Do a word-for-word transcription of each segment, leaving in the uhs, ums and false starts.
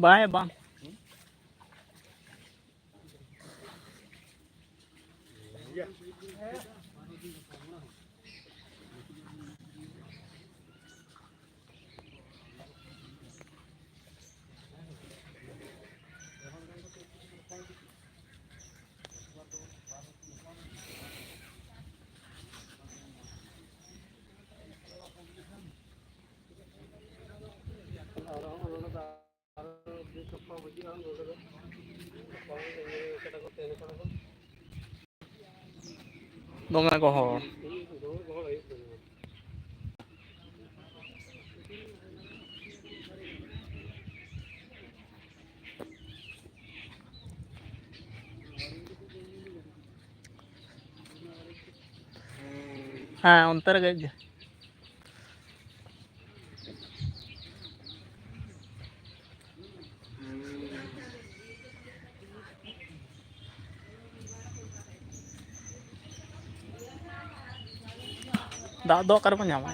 ᱵᱟᱭ ᱵᱟᱝ᱾ ᱫᱚᱢᱮ ᱜᱚᱦᱚᱲ᱾ ᱦᱮᱸ, ᱚᱱᱛᱮ ᱨᱮᱜᱮ᱾ ᱫᱟᱜ ᱫᱚ ᱚᱠᱟ ᱨᱮᱵᱚᱱ ᱧᱟᱢᱟ?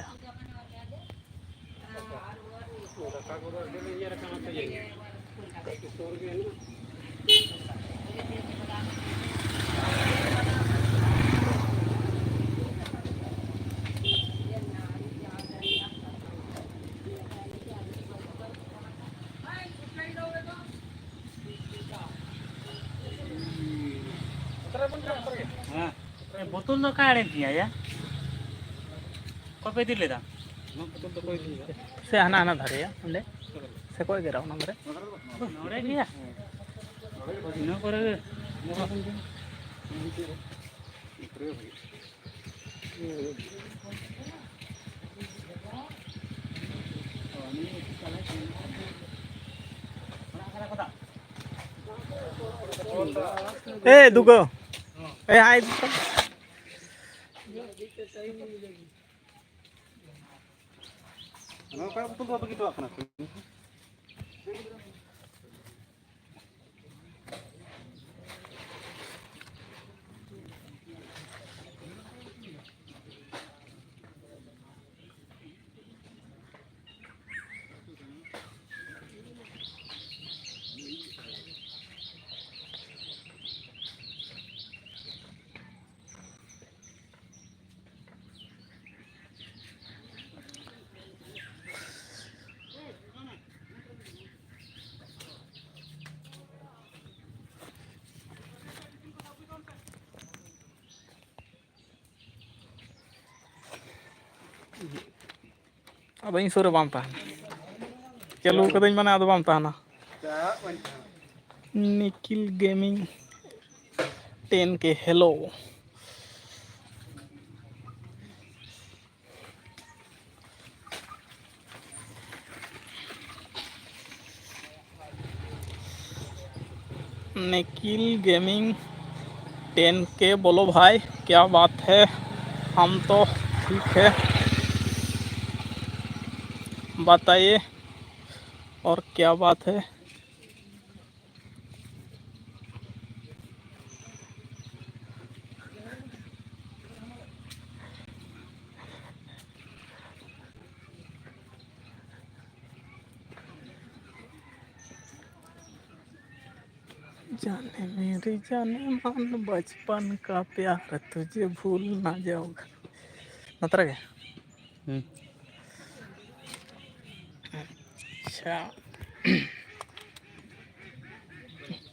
ᱦᱮᱸ᱾ ᱮ, ᱵᱳᱛᱚᱞ ᱫᱚ ᱚᱠᱟ ᱟᱲᱮᱢ ᱛᱤᱧᱟ ᱭᱟ? ᱚᱠᱚᱭ ᱯᱮ ᱤᱫᱤ ᱞᱮᱫᱟ? ᱥᱮ ᱦᱟᱱᱟ, ᱦᱟᱱᱟ ᱫᱷᱟᱨᱮᱭᱟ, ᱚᱸᱰᱮ? ᱥᱮ ᱚᱠᱚᱭ ᱜᱮᱨᱟ ᱚᱱᱟ ᱫᱷᱟᱨᱮ? ᱱᱚᱰᱮ ᱜᱮᱭᱟ᱾ ᱤᱱᱟᱹ ᱠᱚᱨᱮ ᱜᱮ᱾ ᱮ ᱫᱩᱜᱟᱹ, ᱮ ᱦᱟᱭ ᱫᱩᱜᱟᱹ᱾ ᱱᱚᱣᱟ ᱚᱠᱟ ᱵᱚᱛᱚᱞ ᱫᱚ ᱵᱟᱯᱮ ᱜᱤᱰᱤ ᱦᱚᱴᱚᱣᱟᱜ ᱠᱟᱱᱟ? ᱟᱫᱚ ᱤᱧ ᱥᱩᱨ ᱨᱮ ᱵᱟᱢ ᱛᱟᱦᱮᱱᱟ᱾ ᱪᱟᱹᱞᱩ ᱠᱟᱹᱫᱟᱹᱧ ᱢᱟᱱᱮ ᱟᱫᱚ ᱵᱟᱢ ᱛᱟᱦᱮᱱᱟ᱾ ᱱᱤᱠᱷᱤᱞ ᱜᱮᱢᱤᱝ ᱴᱮᱱ ᱠᱮ, hello᱾ निखिल गेमिंग टेन के, बोलो भाई, क्या बात है? हम तो ठीक है, बताइए और क्या बात है? जाने मेरी जाने मन बचपन का प्यार तुझे भूल ना जाऊंगा। ᱱᱚᱛᱮ ᱨᱮᱜᱮ? ᱦᱩᱸ᱾ ᱟᱪᱪᱷᱟ᱾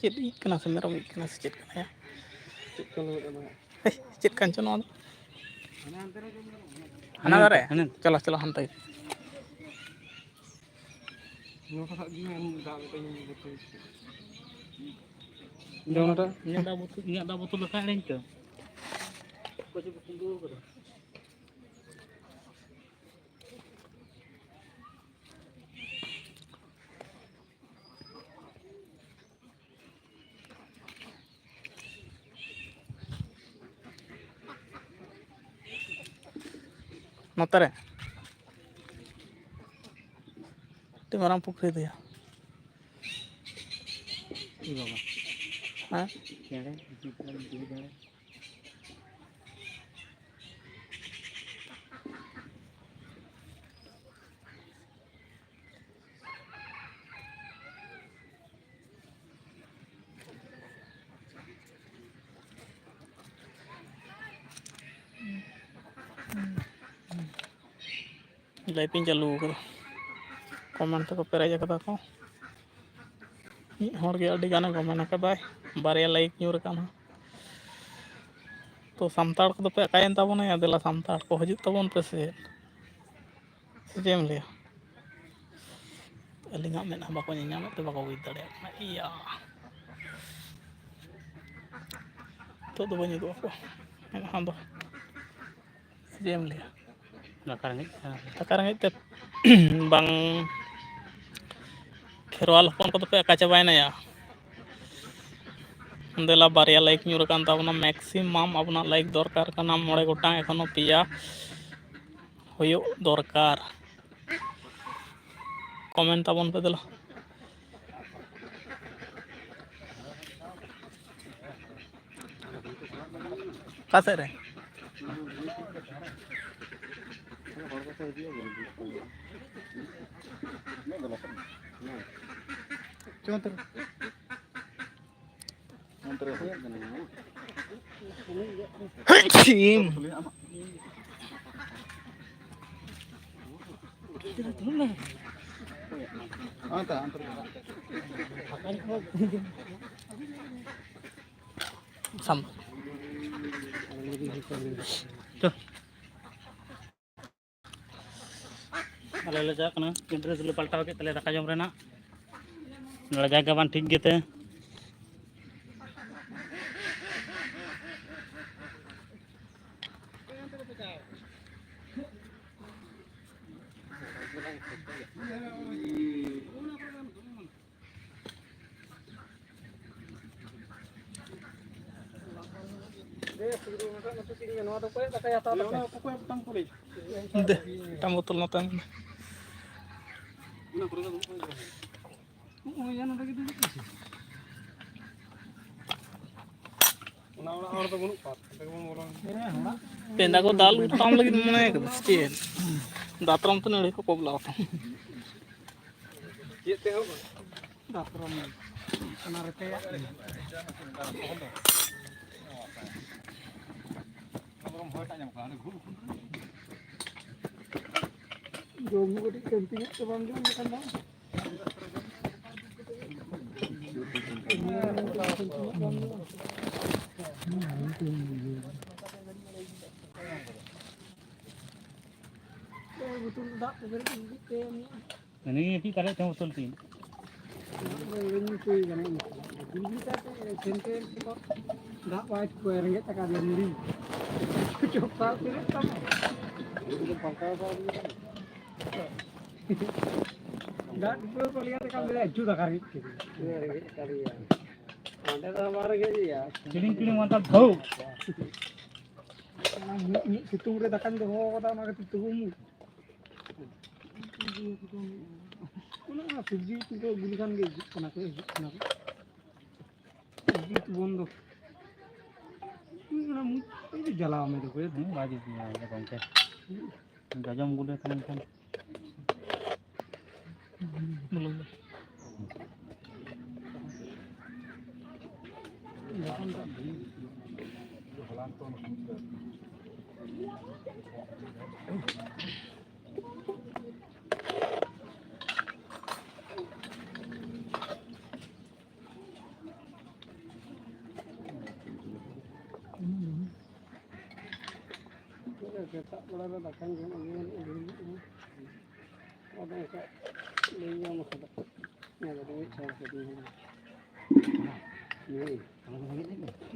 ᱪᱮᱫ ᱤᱡ ᱠᱟᱱᱟ ᱥᱮ ᱢᱮᱨᱚᱢ ᱤᱡ ᱠᱟᱱᱟ ᱥᱮ ᱪᱮᱫ ᱠᱟᱱᱟᱭᱟ? ᱪᱮᱫ ᱠᱟᱱ ᱪᱚ ᱱᱚᱣᱟ ᱫᱚ? ᱦᱟᱱᱟ ᱫᱟᱨᱮ? ᱦᱟᱱᱟ ᱫᱟᱨᱮ? ᱦᱟᱱᱟ᱾ ᱪᱚᱞᱚ, ᱪᱚᱞᱚ, ᱦᱟᱱᱛᱮ ᱜᱮ᱾ ᱱᱚᱣᱟ ᱠᱚ ᱥᱟᱵ ᱜᱮ ᱟᱹᱞᱤᱧ ᱫᱟᱜ ᱢᱤᱫᱴᱟᱝ ᱞᱤᱧ ᱵᱚᱛᱚᱞ᱾ ᱤᱧ ᱫᱚ ᱚᱱᱟᱴᱟᱜ ᱤᱧᱟᱹᱜ ᱫᱟᱜ ᱵᱚᱛᱚᱞ, ᱤᱧᱟᱹᱜ ᱫᱟᱜ ᱵᱚᱛᱚᱞ ᱫᱚ ᱚᱠᱟᱨᱮᱧ ᱪᱚ? ᱚᱠᱚᱭ ᱪᱚ ᱠᱚ ᱛᱤᱸᱜᱩ ᱟᱠᱟᱫᱟ᱾ ᱱᱚᱛᱮ ᱨᱮ᱾ ᱟᱹᱰᱤ ᱢᱟᱨᱟᱝ ᱯᱩᱠᱷᱨᱤ ᱫᱚᱭᱟ᱾ ᱦᱮᱸ? Live ᱤᱧ ᱪᱟᱹᱞᱩ ᱟᱠᱟᱫᱟ, comment ᱛᱮᱠᱚ ᱯᱮᱨᱮᱡ ᱟᱠᱟᱫᱟ ᱠᱚ᱾ ᱢᱤᱫ ᱦᱚᱲ ᱜᱮ ᱟᱹᱰᱤ ᱜᱟᱱᱮ comment ᱟᱠᱟᱫᱟᱭ, ᱵᱟᱨᱭᱟ like ᱧᱩᱨ ᱟᱠᱟᱱᱟ᱾ ᱛᱚ ᱥᱟᱱᱛᱟᱲ ᱠᱚᱫᱚ ᱯᱮ ᱚᱠᱟᱭᱮᱱ ᱛᱟᱵᱚᱱᱟ? ᱫᱮᱞᱟ ᱥᱟᱱᱛᱟᱲ ᱠᱚ ᱦᱤᱡᱩᱜ ᱛᱟᱵᱚᱱ ᱯᱮ ᱥᱮ ᱪᱮᱫ? ᱥᱮ ᱪᱮᱫ ᱮᱢ ᱞᱟᱹᱭᱟ? ᱟᱹᱞᱤᱧᱟᱜ ᱢᱮᱫᱦᱟ ᱵᱟᱠᱚ ᱧᱮᱧᱟᱢᱮᱫ ᱛᱮ ᱵᱟᱠᱚ ᱵᱩᱡᱽ ᱫᱟᱲᱮᱭᱟᱜ ᱠᱟᱱᱟ᱾ ᱤᱭᱟ, ᱱᱤᱛᱚᱜ ᱫᱚ ᱵᱟᱹᱧ ᱩᱫᱩᱜ ᱟᱠᱚᱣᱟ ᱢᱮᱫᱦᱟ ᱫᱚ᱾ ᱥᱮ ᱪᱮᱫ ᱮᱢ ᱞᱟᱹᱭᱟ? ᱫᱟᱠᱟ ᱨᱮᱸᱜᱮᱡ ᱛᱮ᱾ ᱫᱟᱠᱟ ᱨᱮᱸᱜᱮᱡ ᱛᱮ ᱵᱟᱝ᱾ ᱠᱷᱮᱨᱣᱟᱞ ᱦᱚᱯᱚᱱ ᱠᱚᱫᱚ ᱯᱮ ᱟᱠᱟ ᱪᱟᱵᱟᱭᱮᱱᱟ ᱭᱟ? ᱫᱮᱞᱟ, ᱵᱟᱨᱭᱟ like ᱧᱩᱨ ᱟᱠᱟᱱ ᱛᱟᱵᱚᱱᱟ᱾ Maximum ᱟᱵᱚᱱᱟᱜ like ᱫᱚᱨᱠᱟᱨ ᱠᱟᱱᱟ, ᱢᱚᱬᱮ ᱜᱚᱴᱟᱝ, ᱮᱠᱷᱚᱱᱳ ᱯᱮᱭᱟ ᱦᱩᱭᱩᱜ ᱫᱚᱨᱠᱟᱨ᱾ Comment ᱛᱟᱵᱚᱱ ᱯᱮ ᱫᱮᱞᱟ᱾ ᱚᱠᱟ ᱥᱮᱫ ᱨᱮ? ᱪᱚ ᱚᱱᱛᱮ ᱨᱮ᱾ ᱚᱱᱛᱮ ᱨᱮ ᱦᱩᱭᱩᱜ ᱠᱟᱱᱟ᱾ ᱥᱤᱢ᱾ ᱚᱱᱛᱮ, ᱚᱱᱛᱮ ᱨᱮ᱾ ᱥᱟᱢ᱾ ᱪᱚ᱾ ᱟᱞᱮ ᱞᱮ ᱪᱟᱞᱟᱜ ᱠᱟᱱᱟ, dress ᱞᱮ ᱯᱟᱞᱴᱟᱣ ᱠᱮᱫ ᱛᱟᱞᱮᱭᱟ ᱫᱟᱠᱟ ᱡᱚᱢ ᱨᱮᱱᱟᱜ᱾ ᱱᱚᱰᱮ ᱡᱟᱭᱜᱟ ᱵᱟᱝ ᱴᱷᱤᱠ ᱜᱮᱛᱮ᱾ ᱫᱮ, ᱢᱤᱫᱴᱟᱝ ᱵᱳᱛᱚᱞ ᱱᱚᱛᱮ ᱢᱮᱱᱟᱜᱼᱟ᱾ ᱱᱚᱜᱼᱚᱭ ᱭᱟ, ᱱᱚᱰᱮ ᱜᱮ ᱫᱩᱲᱩᱵ ᱢᱮᱥᱮ᱾ ᱚᱱᱟ ᱚᱲᱟᱜ ᱦᱚᱲ ᱫᱚ ᱵᱟᱹᱱᱩᱜ ᱠᱚᱣᱟ᱾ ᱦᱮᱸ, ᱦᱚᱲᱟᱜ᱾ ᱯᱮᱸᱫᱟ ᱠᱚ ᱫᱟᱞ ᱛᱟᱢ ᱞᱟᱹᱜᱤᱫ ᱢᱚᱱᱮ ᱠᱟᱫᱟ ᱥᱮ ᱪᱮᱫ? ᱫᱟᱛᱨᱚᱢ ᱛᱮ ᱱᱟᱹᱲᱤ ᱠᱚ ᱠᱚᱵᱞᱟᱣ ᱛᱟᱢ᱾ ᱪᱮᱫ ᱛᱮ ᱦᱚᱸ ᱵᱟᱝ᱾ ᱫᱟᱛᱨᱚᱢ᱾ ᱚᱱᱟ ᱨᱮ ᱯᱮᱭᱟᱜ ᱠᱟᱱᱟ᱾ ᱡᱚᱢ ᱧᱩ ᱠᱟᱹᱴᱤᱡ ᱠᱟᱹᱢᱛᱤ ᱧᱚᱜ ᱛᱮ ᱵᱟᱢ ᱡᱚᱢ ᱞᱮᱠᱷᱟᱱ ᱫᱚ᱾ ᱵᱳᱛᱚᱞ ᱫᱟᱜ ᱠᱚ ᱯᱮᱨᱮᱡ ᱤᱫᱤ ᱛᱮ᱾ ᱦᱟᱹᱱᱤ ᱪᱮᱫ ᱠᱟᱨᱮᱡ ᱛᱮᱦᱚᱸ ᱵᱳᱛᱚᱞ ᱛᱤᱧ᱾ ᱫᱤᱞᱞᱤ ᱠᱟᱛᱮ ᱥᱮᱱᱴᱨᱟᱞ ᱠᱚ ᱫᱟᱜ ᱵᱟᱭ ᱴᱷᱤᱠᱟᱹᱭᱟ, ᱨᱮᱸᱜᱮᱡ ᱴᱟᱠᱟ ᱫᱤᱭᱮ ᱢᱩᱲᱤ᱾ ᱪᱚᱯ ᱥᱟᱶ ᱛᱤᱱᱟᱹᱜ ᱛᱟᱢ? ᱫᱟᱜ ᱴᱷᱤᱠᱟᱹ ᱠᱚ ᱞᱟᱹᱭᱟ ᱛᱮ ᱠᱟᱱ ᱫᱚ ᱟᱹᱪᱩᱨ ᱫᱟᱠᱟ ᱨᱮᱸᱜᱮᱡ ᱠᱮᱫᱟ᱾ ᱨᱮᱸᱜᱮᱡ ᱴᱟᱠᱟ ᱨᱮᱭᱟ᱾ ᱚᱸᱰᱮ ᱫᱚ ᱵᱟᱝ ᱨᱮᱸᱜᱮᱡ ᱨᱮᱭᱟ᱾ ᱠᱤᱞᱤᱝ ᱠᱤᱞᱤᱝ ᱢᱟᱱᱛᱟᱨ ᱫᱷᱟᱹᱣ᱾ ᱚᱱᱟ ᱢᱤᱫ, ᱢᱤᱫ ᱥᱤᱛᱩᱝ ᱨᱮ ᱫᱟᱠᱟᱧ ᱫᱚᱦᱚ ᱠᱟᱫᱟ, ᱚᱱᱟ ᱠᱷᱟᱹᱛᱤᱨ ᱛᱮ ᱩᱢᱩᱜ᱾ ᱚᱱᱟ, ᱚᱱᱟ ᱥᱚᱵᱽᱡᱤ ᱩᱛᱩ ᱠᱚ ᱟᱹᱜᱩ ᱞᱮᱠᱷᱟᱱ ᱜᱮ ᱦᱤᱡᱩᱜ ᱠᱟᱱᱟ ᱠᱚ, ᱦᱤᱡᱩᱜ ᱠᱟᱱᱟ ᱠᱚ᱾ ᱥᱚᱵᱽᱡᱤ ᱩᱛᱩ ᱵᱚᱱᱫᱚ᱾ ᱚᱱᱟ ᱢᱩ-, ᱤᱧ ᱫᱚ ᱡᱟᱞᱟᱣ ᱢᱮ ᱫᱚ ᱠᱚᱭᱟ᱾ ᱦᱮᱸ, ᱵᱟᱭ ᱡᱩᱛ ᱜᱮᱭᱟ ᱜᱚᱢᱠᱮ᱾ ᱡᱚᱡᱚᱢ ᱜᱩᱰᱟᱹ ᱠᱟᱱᱟ ᱮᱱᱠᱷᱟᱱ᱾ ᱥᱮᱛᱟᱜ ᱵᱮᱲᱟ ᱨᱮ ᱫᱟᱠᱟᱧ ᱡᱚᱢ ᱟᱹᱜᱩᱭᱟ, ᱟᱫᱚ ᱚᱱᱠᱟ ᱞᱟᱹᱭ ᱧᱟᱢ ᱠᱟᱫᱟ᱾ ᱧᱮᱞ ᱟᱹᱰᱤ ᱢᱤᱫ ᱪᱷᱚᱲ ᱠᱟᱹᱴᱤᱡ ᱦᱚᱸ᱾ ᱦᱮᱸ᱾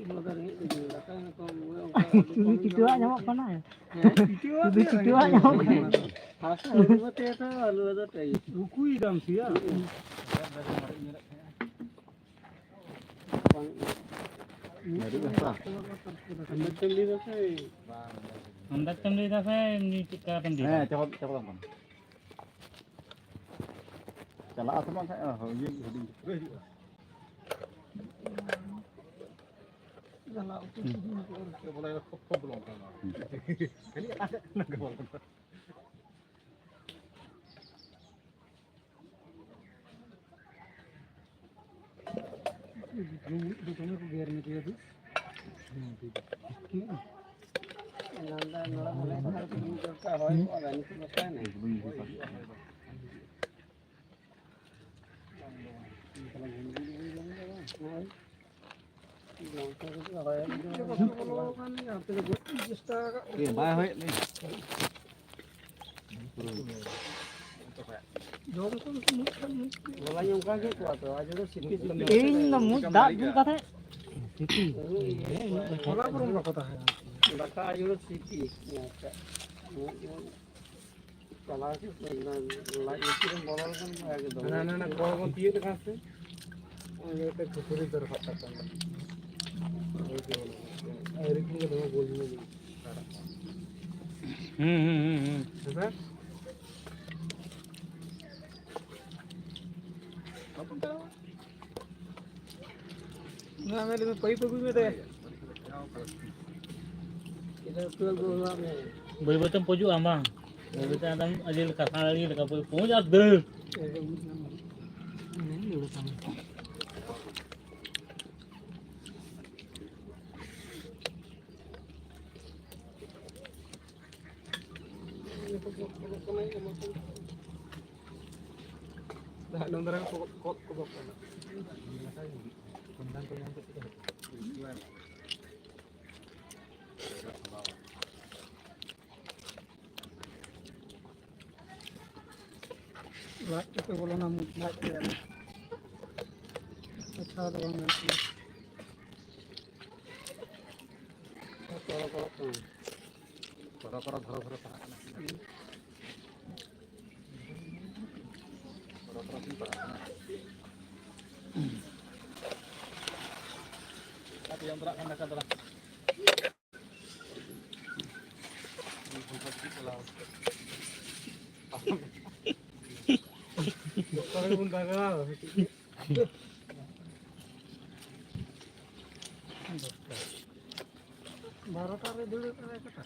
ᱱᱚᱣᱟ ᱫᱚ ᱨᱮᱸᱜᱮᱡ ᱠᱟᱹᱴᱤᱡ ᱫᱟᱠᱟ ᱦᱚᱸ ᱠᱚᱢ ᱜᱮ ᱚᱱᱠᱟ ᱟᱹᱰᱤ ᱠᱚᱢ ᱥᱩᱫᱷᱩ ᱪᱤᱴᱟᱹᱣᱟᱜ ᱡᱚᱢ ᱧᱟᱢᱚᱜ ᱠᱟᱱᱟ᱾ ᱦᱮᱸ? ᱥᱩᱫᱷᱩ ᱪᱤᱴᱟᱹᱣᱟᱜ ᱧᱟᱢᱚᱜ ᱠᱟᱱᱟ᱾ ᱯᱷᱟᱥᱴ ᱟᱹᱞᱩ ᱢᱟᱛᱮ ᱛᱚ ᱟᱹᱞᱩ ᱫᱚ ᱴᱟᱭᱤᱯ᱾ ᱨᱩᱠᱩᱭ ᱫᱟᱢ ᱥᱮᱭᱟ᱾ ᱵᱟᱝ᱾ ᱟᱢᱫᱟ ᱪᱮᱫ ᱮᱢ ᱞᱟᱹᱭ ᱫᱟ ᱥᱮ? ᱟᱢᱫᱟ ᱪᱮᱫ ᱮᱢ ᱞᱟᱹᱭ ᱫᱟ ᱥᱮ ᱮᱢᱱᱤ ᱪᱮᱫ ᱞᱮᱠᱟ ᱠᱟᱛᱮᱢ ᱞᱟᱹᱭ ᱫᱟ? ᱦᱮᱸ, ᱪᱟᱵᱟ, ᱪᱟᱵᱟ ᱠᱟᱱ ᱛᱟᱢᱟ᱾ ᱪᱟᱞᱟᱜ ᱟᱥᱮ ᱵᱟᱝ ᱠᱷᱟᱡ, ᱦᱩᱭᱩᱜ ᱦᱩᱰᱤᱧ ᱯᱩᱨᱟᱹ ᱦᱩᱭᱩᱜᱼᱟ᱾ ᱡᱟᱞᱟ ᱩᱛᱩ ᱠᱚ ᱦᱩᱭᱩᱜᱼᱟ᱾ ᱵᱚᱞᱮ ᱠᱷᱚᱵ ᱠᱷᱚᱵ ᱵᱚᱞᱚᱱ ᱠᱟᱱᱟ᱾ ᱠᱷᱟᱹᱞᱤ ᱚᱠᱟ ᱥᱮᱫ ᱠᱷᱚᱱᱟᱜ ᱜᱮ ᱵᱚᱞᱚᱱ ᱠᱟᱱᱟ᱾ ᱫᱚᱠᱟᱱ ᱠᱚ ᱜᱮᱨ ᱢᱮ ᱫᱩ᱾ ᱮᱱᱟᱝ ᱫᱚ ᱱᱚᱰᱮ ᱢᱚᱱᱮ ᱠᱟᱱᱟ ᱠᱤᱞᱳᱢᱤᱴᱟᱨ ᱞᱮᱠᱟ ᱦᱚᱭ ᱠᱚᱜᱼᱟ, ᱱᱤᱛᱚᱜ ᱫᱚ ᱚᱠᱟᱭ ᱱᱟᱭ? ᱦᱳᱭ᱾ ᱵᱟᱭ ᱦᱚᱭᱮᱫ ᱞᱮ᱾ ᱡᱚᱢ ᱠᱚ ᱢᱩᱪ ᱠᱷᱟᱱ ᱢᱩᱪ᱾ ᱜᱚᱞᱟ ᱧᱚᱜ ᱚᱱᱠᱟ ᱜᱮ ᱠᱚᱜᱼᱟ ᱛᱚ, ᱟᱨ ᱡᱚᱫᱤ ᱥᱤᱯᱤ ᱥᱤᱯᱤ ᱤᱧ ᱫᱚ ᱢᱩᱪ ᱫᱟᱜ ᱫᱩᱞ ᱠᱟᱛᱮ ᱥᱤᱯᱤ᱾ ᱦᱚᱞᱟ ᱵᱚᱨᱚᱝ ᱵᱟᱠᱚ ᱛᱟᱦᱮᱸ ᱠᱟᱱᱟ᱾ ᱫᱟᱠᱟ ᱟᱨ ᱡᱚᱫᱤ ᱥᱤᱯᱤ᱾ ᱟᱪᱪᱷᱟ᱾ ᱪᱟᱞᱟᱣ ᱦᱚᱪᱚ ᱠᱚ, ᱞᱟᱡ ᱵᱷᱤᱛᱤᱨ ᱨᱮᱢ ᱵᱚᱞᱚ ᱞᱮᱠᱷᱟᱱ ᱮᱠᱫᱚᱢ᱾ ᱦᱟᱱᱟ, ᱦᱟᱱᱟ, ᱦᱟᱱᱟ ᱜᱚᱲ ᱵᱚᱱ ᱛᱤᱭᱳᱜ ᱞᱮᱠᱷᱟᱱ ᱥᱮ, ᱚᱱᱟ ᱜᱮ ᱢᱤᱫᱴᱮᱱ ᱠᱷᱩᱯᱩᱨᱤ ᱫᱚ ᱨᱟᱠᱟᱵ ᱠᱟᱜ ᱛᱟᱢᱟ᱾ ᱳᱭ ᱡᱮ, ᱟᱹᱣᱨᱤ ᱠᱤᱱ ᱜᱮ ᱫᱚᱢᱮ ᱜᱳᱞ ᱧᱚᱜ ᱜᱮ᱾ ᱦᱩᱸ, ᱦᱩᱸ, ᱦᱩᱸ, ᱦᱩᱸ᱾ ᱦᱮᱸ ᱥᱮ? ᱚᱱᱟ ᱢᱮᱱ ᱫᱟᱹᱧ, ᱯᱟᱭᱤᱯ ᱟᱹᱜᱩᱭ ᱢᱮ ᱫᱮ᱾ ᱵᱟᱹᱭ ᱵᱟᱹᱭ ᱛᱮᱢ ᱯᱚᱡᱚᱜᱼᱟ ᱵᱟᱝ? ᱵᱟᱹᱭ ᱵᱟᱹᱭ ᱛᱮ ᱟᱫᱚᱢ ᱟᱹᱰᱤ ᱞᱮᱠᱟ, ᱥᱟᱬ ᱟᱹᱰᱤ ᱞᱮᱠᱟ ᱯᱚᱡ-, ᱯᱚᱡ ᱟᱨ ᱫᱟᱹᱲ᱾ ᱫᱟᱜ ᱱᱚᱣᱟ ᱫᱷᱟᱨᱮ ᱠᱚ ᱠᱚᱫ ᱠᱚᱫᱚᱜ ᱠᱟᱱᱟ᱾ ᱞᱟᱡ ᱠᱚᱛᱮ ᱵᱚᱞᱚᱱᱟ, ᱢᱩᱪ ᱞᱟᱡ ᱛᱮ᱾ ᱟᱪᱪᱷᱟ, ᱫᱚ ᱵᱟᱝ ᱜᱟᱱᱚᱜ ᱠᱟᱱᱟ᱾ ᱠᱚᱨᱚ ᱠᱚᱨᱚ ᱠᱚ᱾ ᱠᱚᱨᱚ ᱠᱚᱨᱚ ᱫᱷᱚᱨᱚ ᱫᱷᱚᱨᱚ ᱯᱟᱲᱟᱜ ᱠᱟᱱᱟ᱾ ᱠᱚᱨᱚ ᱠᱚᱨᱚ ᱠᱤᱱ ᱯᱟᱲᱟᱜ ᱠᱟᱱᱟ᱾ ᱟᱨ ᱡᱚᱢ ᱛᱚᱨᱟᱜ ᱠᱟᱱ ᱫᱟᱠᱟ ᱛᱚᱨᱟ᱾ ᱡᱚᱛᱚ ᱵᱟᱨᱚᱴᱟ ᱨᱮ ᱫᱩᱲᱩᱵ ᱨᱮ ᱠᱟᱴᱟ᱾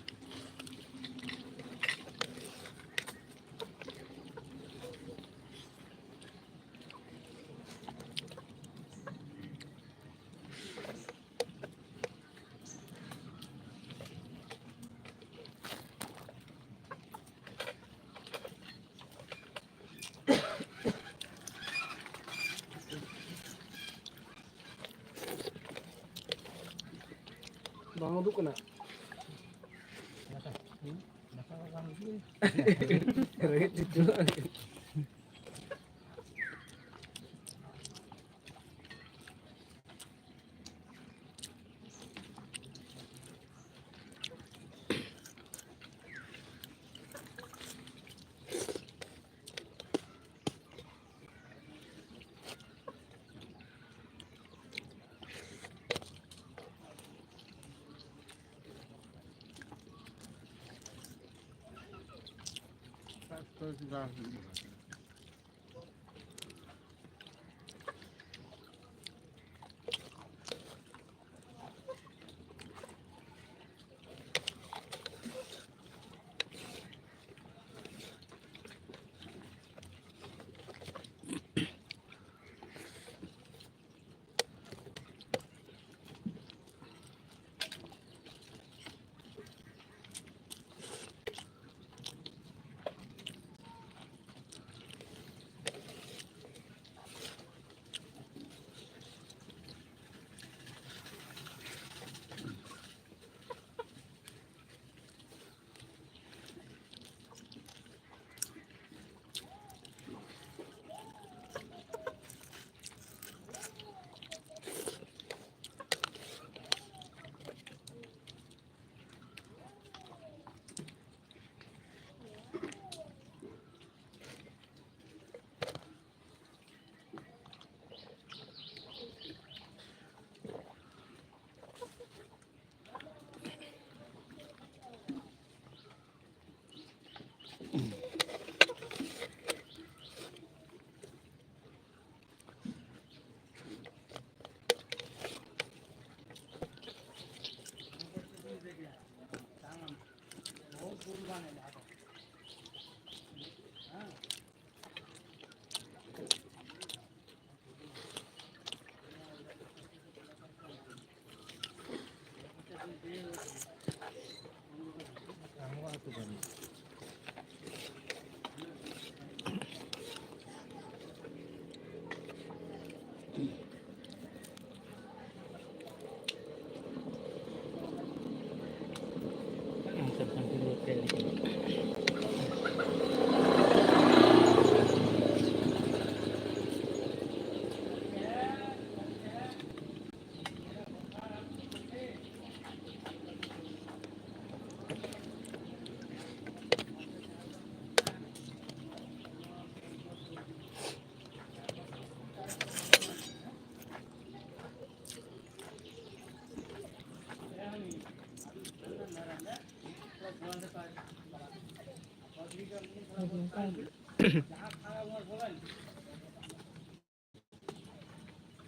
ᱵᱟᱝ ᱩᱫᱩᱜ ᱠᱟᱱᱟ᱾ ᱨᱮᱦᱮᱫ ᱪᱩᱪᱩ᱾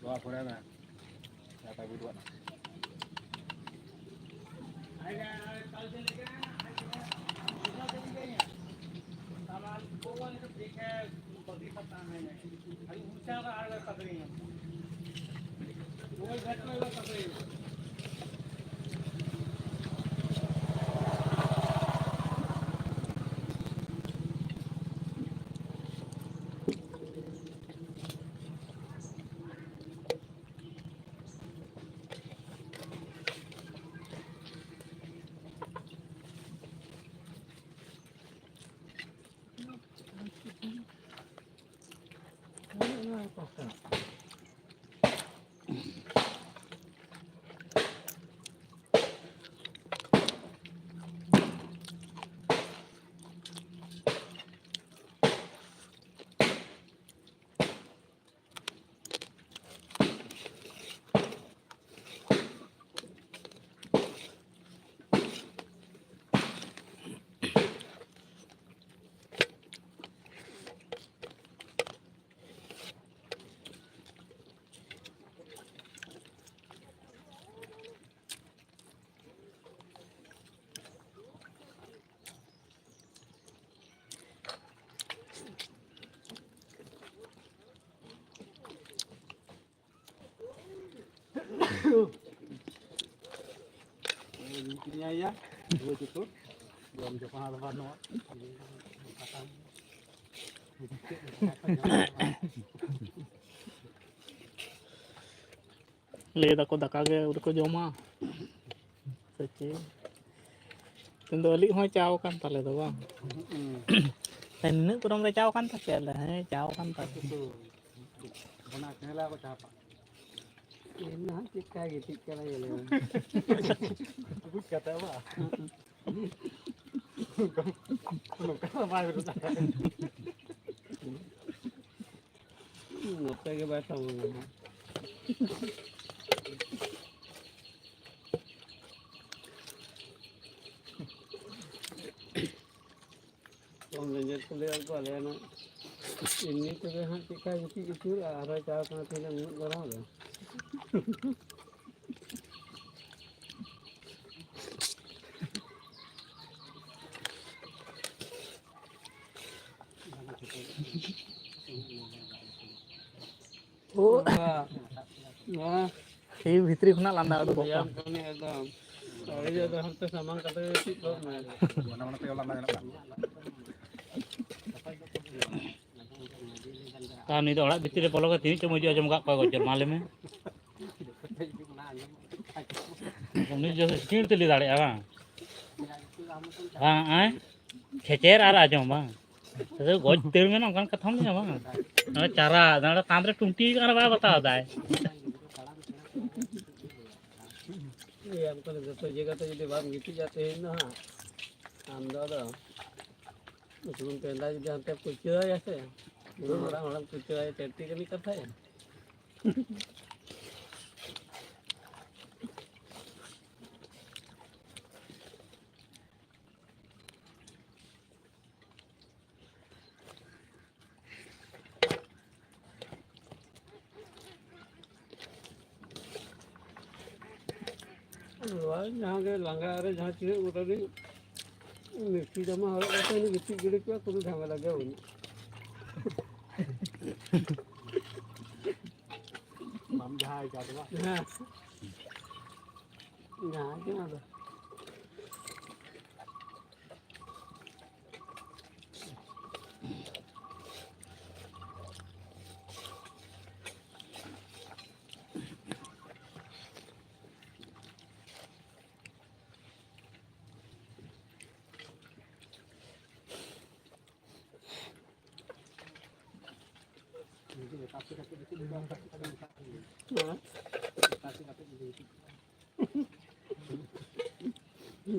ᱱᱚᱣᱟ ᱯᱚᱨᱮ ᱢᱮ᱾ ᱱᱟᱯᱟᱭ ᱵᱩᱡᱷᱟᱹᱜᱼᱟ᱾ ᱧᱟᱭᱟ, ᱨᱩᱣᱟᱹ ᱪᱩᱛᱩᱨ᱾ ᱡᱚᱢ ᱡᱚᱠᱷᱚᱱ ᱟᱫᱚ ᱵᱟᱹᱱᱩᱜᱼᱟ᱾ ᱞᱟᱹᱭ ᱫᱟᱠᱚ ᱫᱟᱠᱟ ᱜᱮ ᱟᱹᱣᱨᱤ ᱠᱚ ᱡᱚᱢᱟ᱾ ᱥᱮ ᱪᱮᱫ? ᱛᱮᱦᱮᱧ ᱫᱚ ᱟᱹᱞᱤᱡ ᱦᱚᱸᱭ ᱪᱟᱣ ᱟᱠᱟᱱ ᱛᱟᱞᱮ ᱫᱚ ᱵᱟᱝ? ᱦᱩᱸ᱾ ᱛᱮᱦᱮᱧ ᱱᱤᱱᱟᱹᱜ ᱜᱚᱨᱚᱢ ᱨᱮ ᱪᱟᱣ ᱟᱠᱟᱱ ᱛᱟᱯᱮᱭᱟ? ᱞᱮ, ᱦᱮᱸ, ᱪᱟᱣ ᱟᱠᱟᱱ ᱛᱟᱞᱮ᱾ ᱚᱱᱟ ᱠᱷᱮᱞᱟ ᱠᱚ ᱪᱟᱯᱟ᱾ ᱮᱱ ᱦᱟᱸᱜ ᱪᱮᱫᱠᱟ ᱜᱤᱛᱤᱡ ᱠᱟᱱᱟ ᱧᱮᱞᱮ ᱢᱮ᱾ ᱵᱩᱡᱽ ᱠᱟᱛᱮ ᱵᱟ? ᱱᱚᱝᱠᱟ ᱫᱚ ᱵᱟᱭ ᱵᱮᱨᱮᱫ ᱫᱟᱲᱮᱭᱟᱜᱼᱟ᱾ ᱱᱚᱛᱮ ᱜᱮ ᱵᱟᱭ ᱥᱟᱵᱚᱜ ᱠᱟᱱᱟ᱾ ᱠᱚᱢ ᱞᱮᱸᱡᱮᱨ ᱠᱚ ᱞᱟᱹᱭ ᱟᱠᱚ ᱟᱞᱮ ᱚᱱᱟ ᱮᱢᱱᱤ ᱛᱮᱜᱮ ᱦᱟᱸᱜ ᱪᱮᱫᱠᱟ ᱜᱤᱛᱤᱡ ᱟᱹᱪᱩᱨ ᱟᱨ ᱟᱨᱦᱚᱸ ᱪᱟᱣ ᱠᱟᱱᱟ ᱛᱮᱦᱮᱧ ᱫᱚ ᱩᱱᱟᱹᱜ ᱜᱚᱨᱚᱢ ᱨᱮ᱾ ᱳ᱾ ᱱᱚᱣᱟ ᱥᱤ ᱵᱷᱤᱛᱨᱤ ᱠᱷᱚᱱᱟᱜ ᱞᱟᱸᱫᱟ ᱩᱰᱩᱠᱚᱜ ᱠᱟᱱᱟ᱾ ᱵᱮᱭᱟᱢ ᱠᱟᱹᱢᱤ ᱮᱠᱫᱚᱢ᱾ ᱟᱹᱰᱤ ᱡᱳᱨ ᱫᱚ ᱦᱟᱱᱛᱮ ᱥᱟᱢᱟᱝ ᱠᱟᱛᱮ ᱪᱮᱫ ᱠᱚ ᱢᱮ᱾ ᱢᱚᱱᱮ ᱢᱚᱱᱮ ᱛᱮᱜᱮ ᱞᱟᱸᱫᱟ ᱜᱟᱱᱚᱜ ᱠᱟᱱᱟ᱾ ᱟᱨ ᱱᱩᱭ ᱫᱚ ᱚᱲᱟᱜ ᱵᱷᱤᱛᱤᱨ ᱨᱮ ᱵᱚᱞᱚ ᱠᱟᱛᱮ ᱛᱤᱱᱟᱹᱜ ᱪᱚᱢ ᱦᱤᱡᱩᱜ ᱟᱸᱡᱚᱢ ᱠᱟᱜ ᱠᱚᱣᱟ ᱜᱚᱡᱚᱨ, ᱢᱟ ᱞᱟᱹᱭ ᱢᱮ᱾ ᱩᱱᱤ ᱡᱚᱛᱚ ᱥᱤᱠᱤᱲ ᱛᱮ ᱞᱟᱹᱭ ᱫᱟᱲᱮᱭᱟᱜᱼᱟ, ᱵᱟᱝ? ᱵᱟᱝ, ᱟᱭ? ᱠᱷᱮᱪᱮᱨ ᱟᱨ ᱟᱸᱡᱚᱢ, ᱵᱟᱝ? ᱥᱩᱫᱷᱩ ᱜᱚᱡ ᱩᱛᱟᱹᱨ ᱢᱮ, ᱱᱚᱝᱠᱟᱱ ᱠᱟᱛᱷᱟᱢ ᱞᱟᱹᱭᱟ, ᱵᱟᱝ? ᱱᱚᱰᱮ ᱪᱟᱨᱟ, ᱱᱚᱰᱮ ᱠᱟᱸᱛ ᱨᱮ ᱴᱩᱱᱴᱤ ᱠᱟᱱᱟ, ᱵᱟᱭ ᱵᱟᱛᱟᱣ ᱫᱟᱭ᱾ ᱮᱭ, ᱟᱢ ᱠᱚᱫᱚ ᱡᱚᱛᱚ ᱡᱟᱭᱜᱟ ᱛᱮ ᱡᱩᱫᱤ ᱵᱟᱢ ᱜᱤᱛᱤᱡᱟ ᱛᱮᱦᱮᱧ ᱫᱚ ᱦᱟᱸᱜ, ᱟᱢ ᱫᱚ ᱟᱫᱚ ᱩᱥᱩᱞ ᱯᱮᱸᱫᱟ ᱡᱩᱫᱤ ᱦᱟᱱᱛᱮ ᱯᱟᱹᱪᱟᱹᱭᱟ ᱥᱮ, ᱩᱱᱟᱹᱜ ᱢᱟᱨᱟᱝ ᱦᱚᱲᱮᱢ ᱯᱟᱹᱪᱟᱹᱭᱟ, ᱪᱟᱹᱴᱤ ᱠᱟᱹᱢᱤ ᱠᱟᱛᱷᱟᱭᱟ᱾ ᱱᱚᱣᱟ ᱡᱟᱦᱟᱸ ᱜᱮ ᱞᱟᱸᱜᱟ ᱨᱮ ᱡᱟᱦᱟᱸ ᱛᱤᱱᱟᱹᱜ ᱢᱚᱴᱟᱢᱩᱴᱤ ᱢᱤᱥᱴᱤ ᱡᱟᱢᱟ ᱦᱚᱨᱚᱜ ᱠᱟᱛᱮ ᱩᱱᱤ ᱜᱤᱛᱤᱡ ᱜᱤᱰᱤ ᱠᱚᱜᱼᱟ, ᱠᱳᱱᱳ ᱡᱷᱟᱢᱮᱞᱟ ᱜᱮ ᱵᱟᱹᱱᱩᱜᱼᱟ᱾ ᱵᱟᱢ ᱡᱟᱦᱟᱸ ᱟᱹᱭᱠᱟᱹᱣ ᱫᱚ ᱵᱟᱝ? ᱦᱮᱸ᱾ ᱡᱟᱦᱟᱸ ᱜᱮ ᱚᱱᱟ ᱫᱚ᱾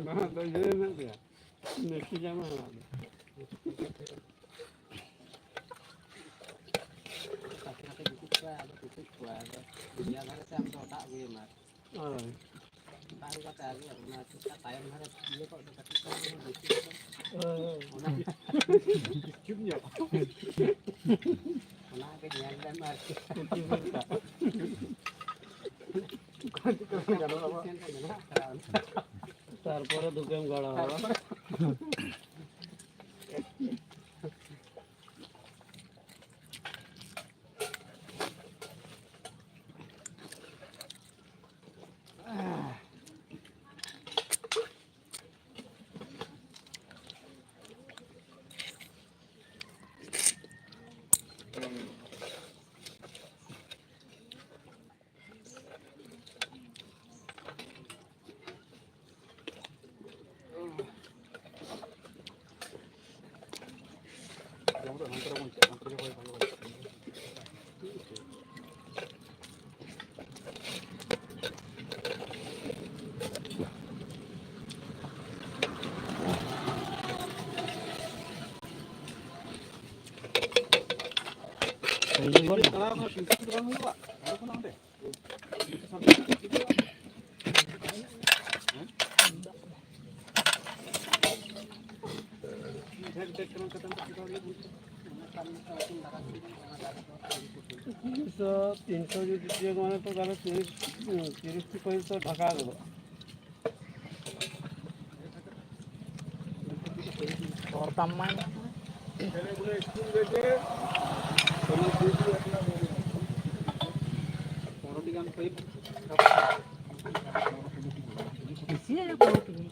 ᱵᱟᱝ ᱫᱚ ᱤᱭᱟᱹ ᱢᱮᱱᱟᱜ ᱜᱮᱭᱟ᱾ ᱢᱮᱥᱤ ᱡᱟᱢᱟ ᱦᱚᱨᱚᱜ ᱫᱚ᱾ ᱠᱟᱛᱮ ᱠᱟᱛᱮ ᱜᱩᱯᱤ ᱠᱚᱣᱟ, ᱟᱫᱚ ᱜᱩᱯᱤ ᱠᱚᱣᱟ, ᱟᱫᱚ ᱫᱩᱱᱤᱭᱟᱹ ᱫᱷᱟᱨᱮ ᱛᱮ ᱟᱢ ᱫᱚ ᱚᱴᱟᱜ ᱟᱹᱜᱩᱭᱮᱢ ᱟᱨ᱾ ᱦᱳᱭ᱾ ᱚᱴᱟᱜ ᱟᱹᱜᱩ ᱠᱟᱛᱮ ᱟᱹᱜᱩ, ᱚᱱᱟ ᱪᱮᱫ ᱞᱮᱠᱟ ᱛᱟᱭᱚᱢ ᱫᱷᱟᱨᱮ ᱤᱭᱟᱹ ᱠᱚᱜ ᱫᱚ ᱠᱟᱹᱴᱤᱡ ᱠᱚ ᱵᱮᱥᱤ ᱠᱚ᱾ ᱦᱳᱭ, ᱦᱳᱭ᱾ ᱚᱱᱟ ᱪᱩᱯ ᱧᱚᱜ᱾ ᱚᱱᱟ ᱜᱮ ᱧᱮᱞ ᱞᱮᱢ ᱟᱨᱠᱤ᱾ ᱩᱱᱠᱤᱱ ᱥᱮᱱ ᱠᱟᱜ᱾ ᱛᱟᱨᱯᱚᱨᱮ ᱫᱩᱠᱮᱢ ᱜᱟᱲᱟᱣᱟ᱾ ᱛᱤᱱᱥᱚ, ᱛᱤᱱᱥᱚ ᱡᱩᱫᱤ ᱛᱤᱭᱳᱜ ᱢᱟᱱᱮ ᱛᱚ ᱛᱟᱦᱞᱮ ᱛᱤᱨᱤᱥ, ᱛᱤᱨᱤᱥ ᱴᱤ ᱯᱚᱭᱮᱱᱴ ᱛᱚ ᱰᱷᱟᱠᱟ ᱜᱚᱫᱚᱜᱼᱟ᱾ ᱠᱷᱚᱲ ᱛᱟᱢ ᱢᱟ᱾ ᱯᱚᱱᱨᱚᱴᱤ ᱜᱟᱱ ᱯᱟᱭᱤᱯ᱾ ᱵᱮᱥᱤ ᱟᱭᱟ ᱯᱚᱱᱨᱚᱴᱤ ᱜᱟᱱ᱾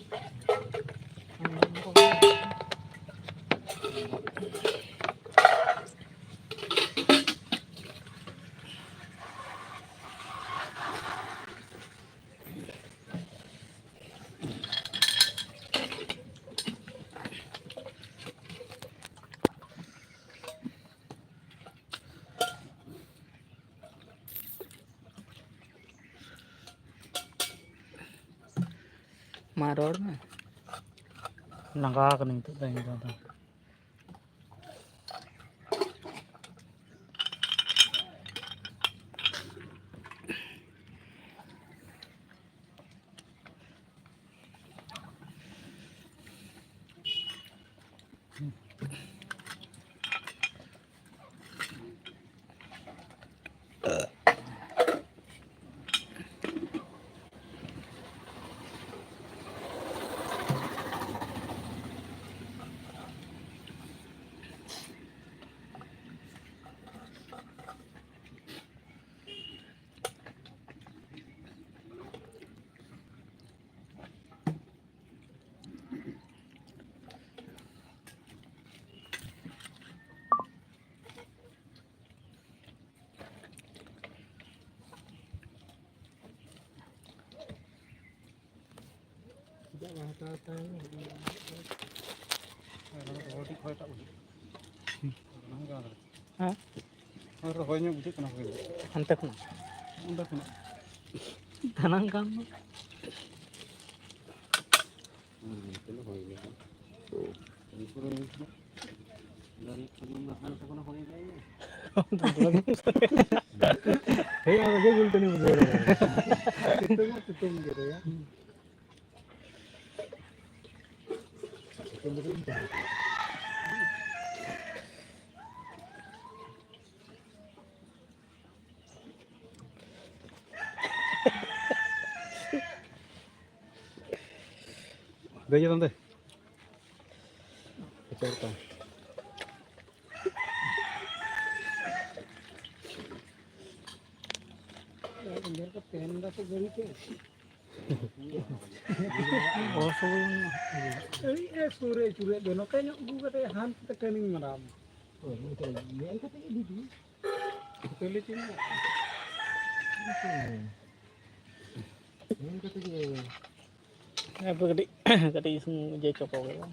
ᱢᱟ ᱨᱚᱲ ᱢᱮ᱾ ᱞᱟᱸᱜᱟ ᱠᱟᱹᱱᱟᱹᱧ ᱱᱤᱛᱚᱜ ᱫᱚ ᱤᱧ ᱫᱚ ᱟᱫᱚ᱾ ᱦᱮᱸ? ᱟᱨ ᱨᱚᱦᱚᱭ ᱧᱚᱜ ᱵᱩᱡᱷᱟᱹᱜ ᱠᱟᱱᱟ ᱦᱳᱭ᱾ ᱦᱟᱱᱛᱮ ᱠᱷᱚᱱᱟᱜ? ᱚᱸᱰᱮ ᱠᱷᱚᱱᱟᱜ᱾ ᱫᱟᱱᱟᱝ ᱠᱟᱱ ᱫᱚ᱾ ᱦᱮᱸ, ᱟᱫᱚ ᱜᱮ ᱜᱩᱞᱴᱟᱹᱱᱤ ᱵᱩᱡᱷᱟᱹᱣ ᱠᱟᱱᱟ᱾ ᱥᱤᱛᱩᱝ ᱦᱚᱸ ᱥᱤᱛᱩᱝ ᱜᱮ ᱨᱮᱭᱟ᱾ ᱫᱮᱡ ᱫᱚ ᱱᱚᱸᱰᱮ᱾ ᱥᱮᱴᱮᱨ ᱠᱟᱱ᱾ ᱧᱮᱞ ᱠᱚ ᱛᱮᱦᱮᱱ ᱫᱟ ᱥᱮ ᱜᱟᱹᱲᱤ ᱛᱮ? ᱚᱥᱚᱢᱚᱭ ᱢᱮᱱᱟᱜᱼᱟ᱾ ᱟᱹᱰᱤ ᱮ ᱥᱩᱨ ᱨᱮ ᱟᱹᱪᱩᱨᱮᱫ ᱫᱚ, ᱱᱚᱛᱮ ᱧᱚᱜ ᱟᱹᱜᱩ ᱠᱟᱛᱮ ᱦᱟᱱᱛᱮ turning ᱢᱟᱨᱟᱣ ᱢᱮ᱾ ᱦᱳᱭ, ᱱᱚᱛᱮ ᱧᱮᱞ ᱠᱟᱛᱮ ᱜᱮ ᱤᱫᱤ ᱦᱩᱭᱩᱜᱼᱟ᱾ ᱛᱟᱦᱞᱮ ᱪᱮᱫ ᱢᱮᱱᱟᱜᱼᱟ? ᱧᱮᱞ ᱠᱟᱛᱮ ᱜᱮ᱾ ᱦᱮᱸ, ᱠᱟᱹᱴᱤᱡ, ᱠᱟᱹᱴᱤᱡ ᱤᱥᱤᱱ ᱤᱭᱟᱹ ᱦᱚᱪᱚ ᱠᱚ ᱦᱩᱭᱩᱜᱼᱟ᱾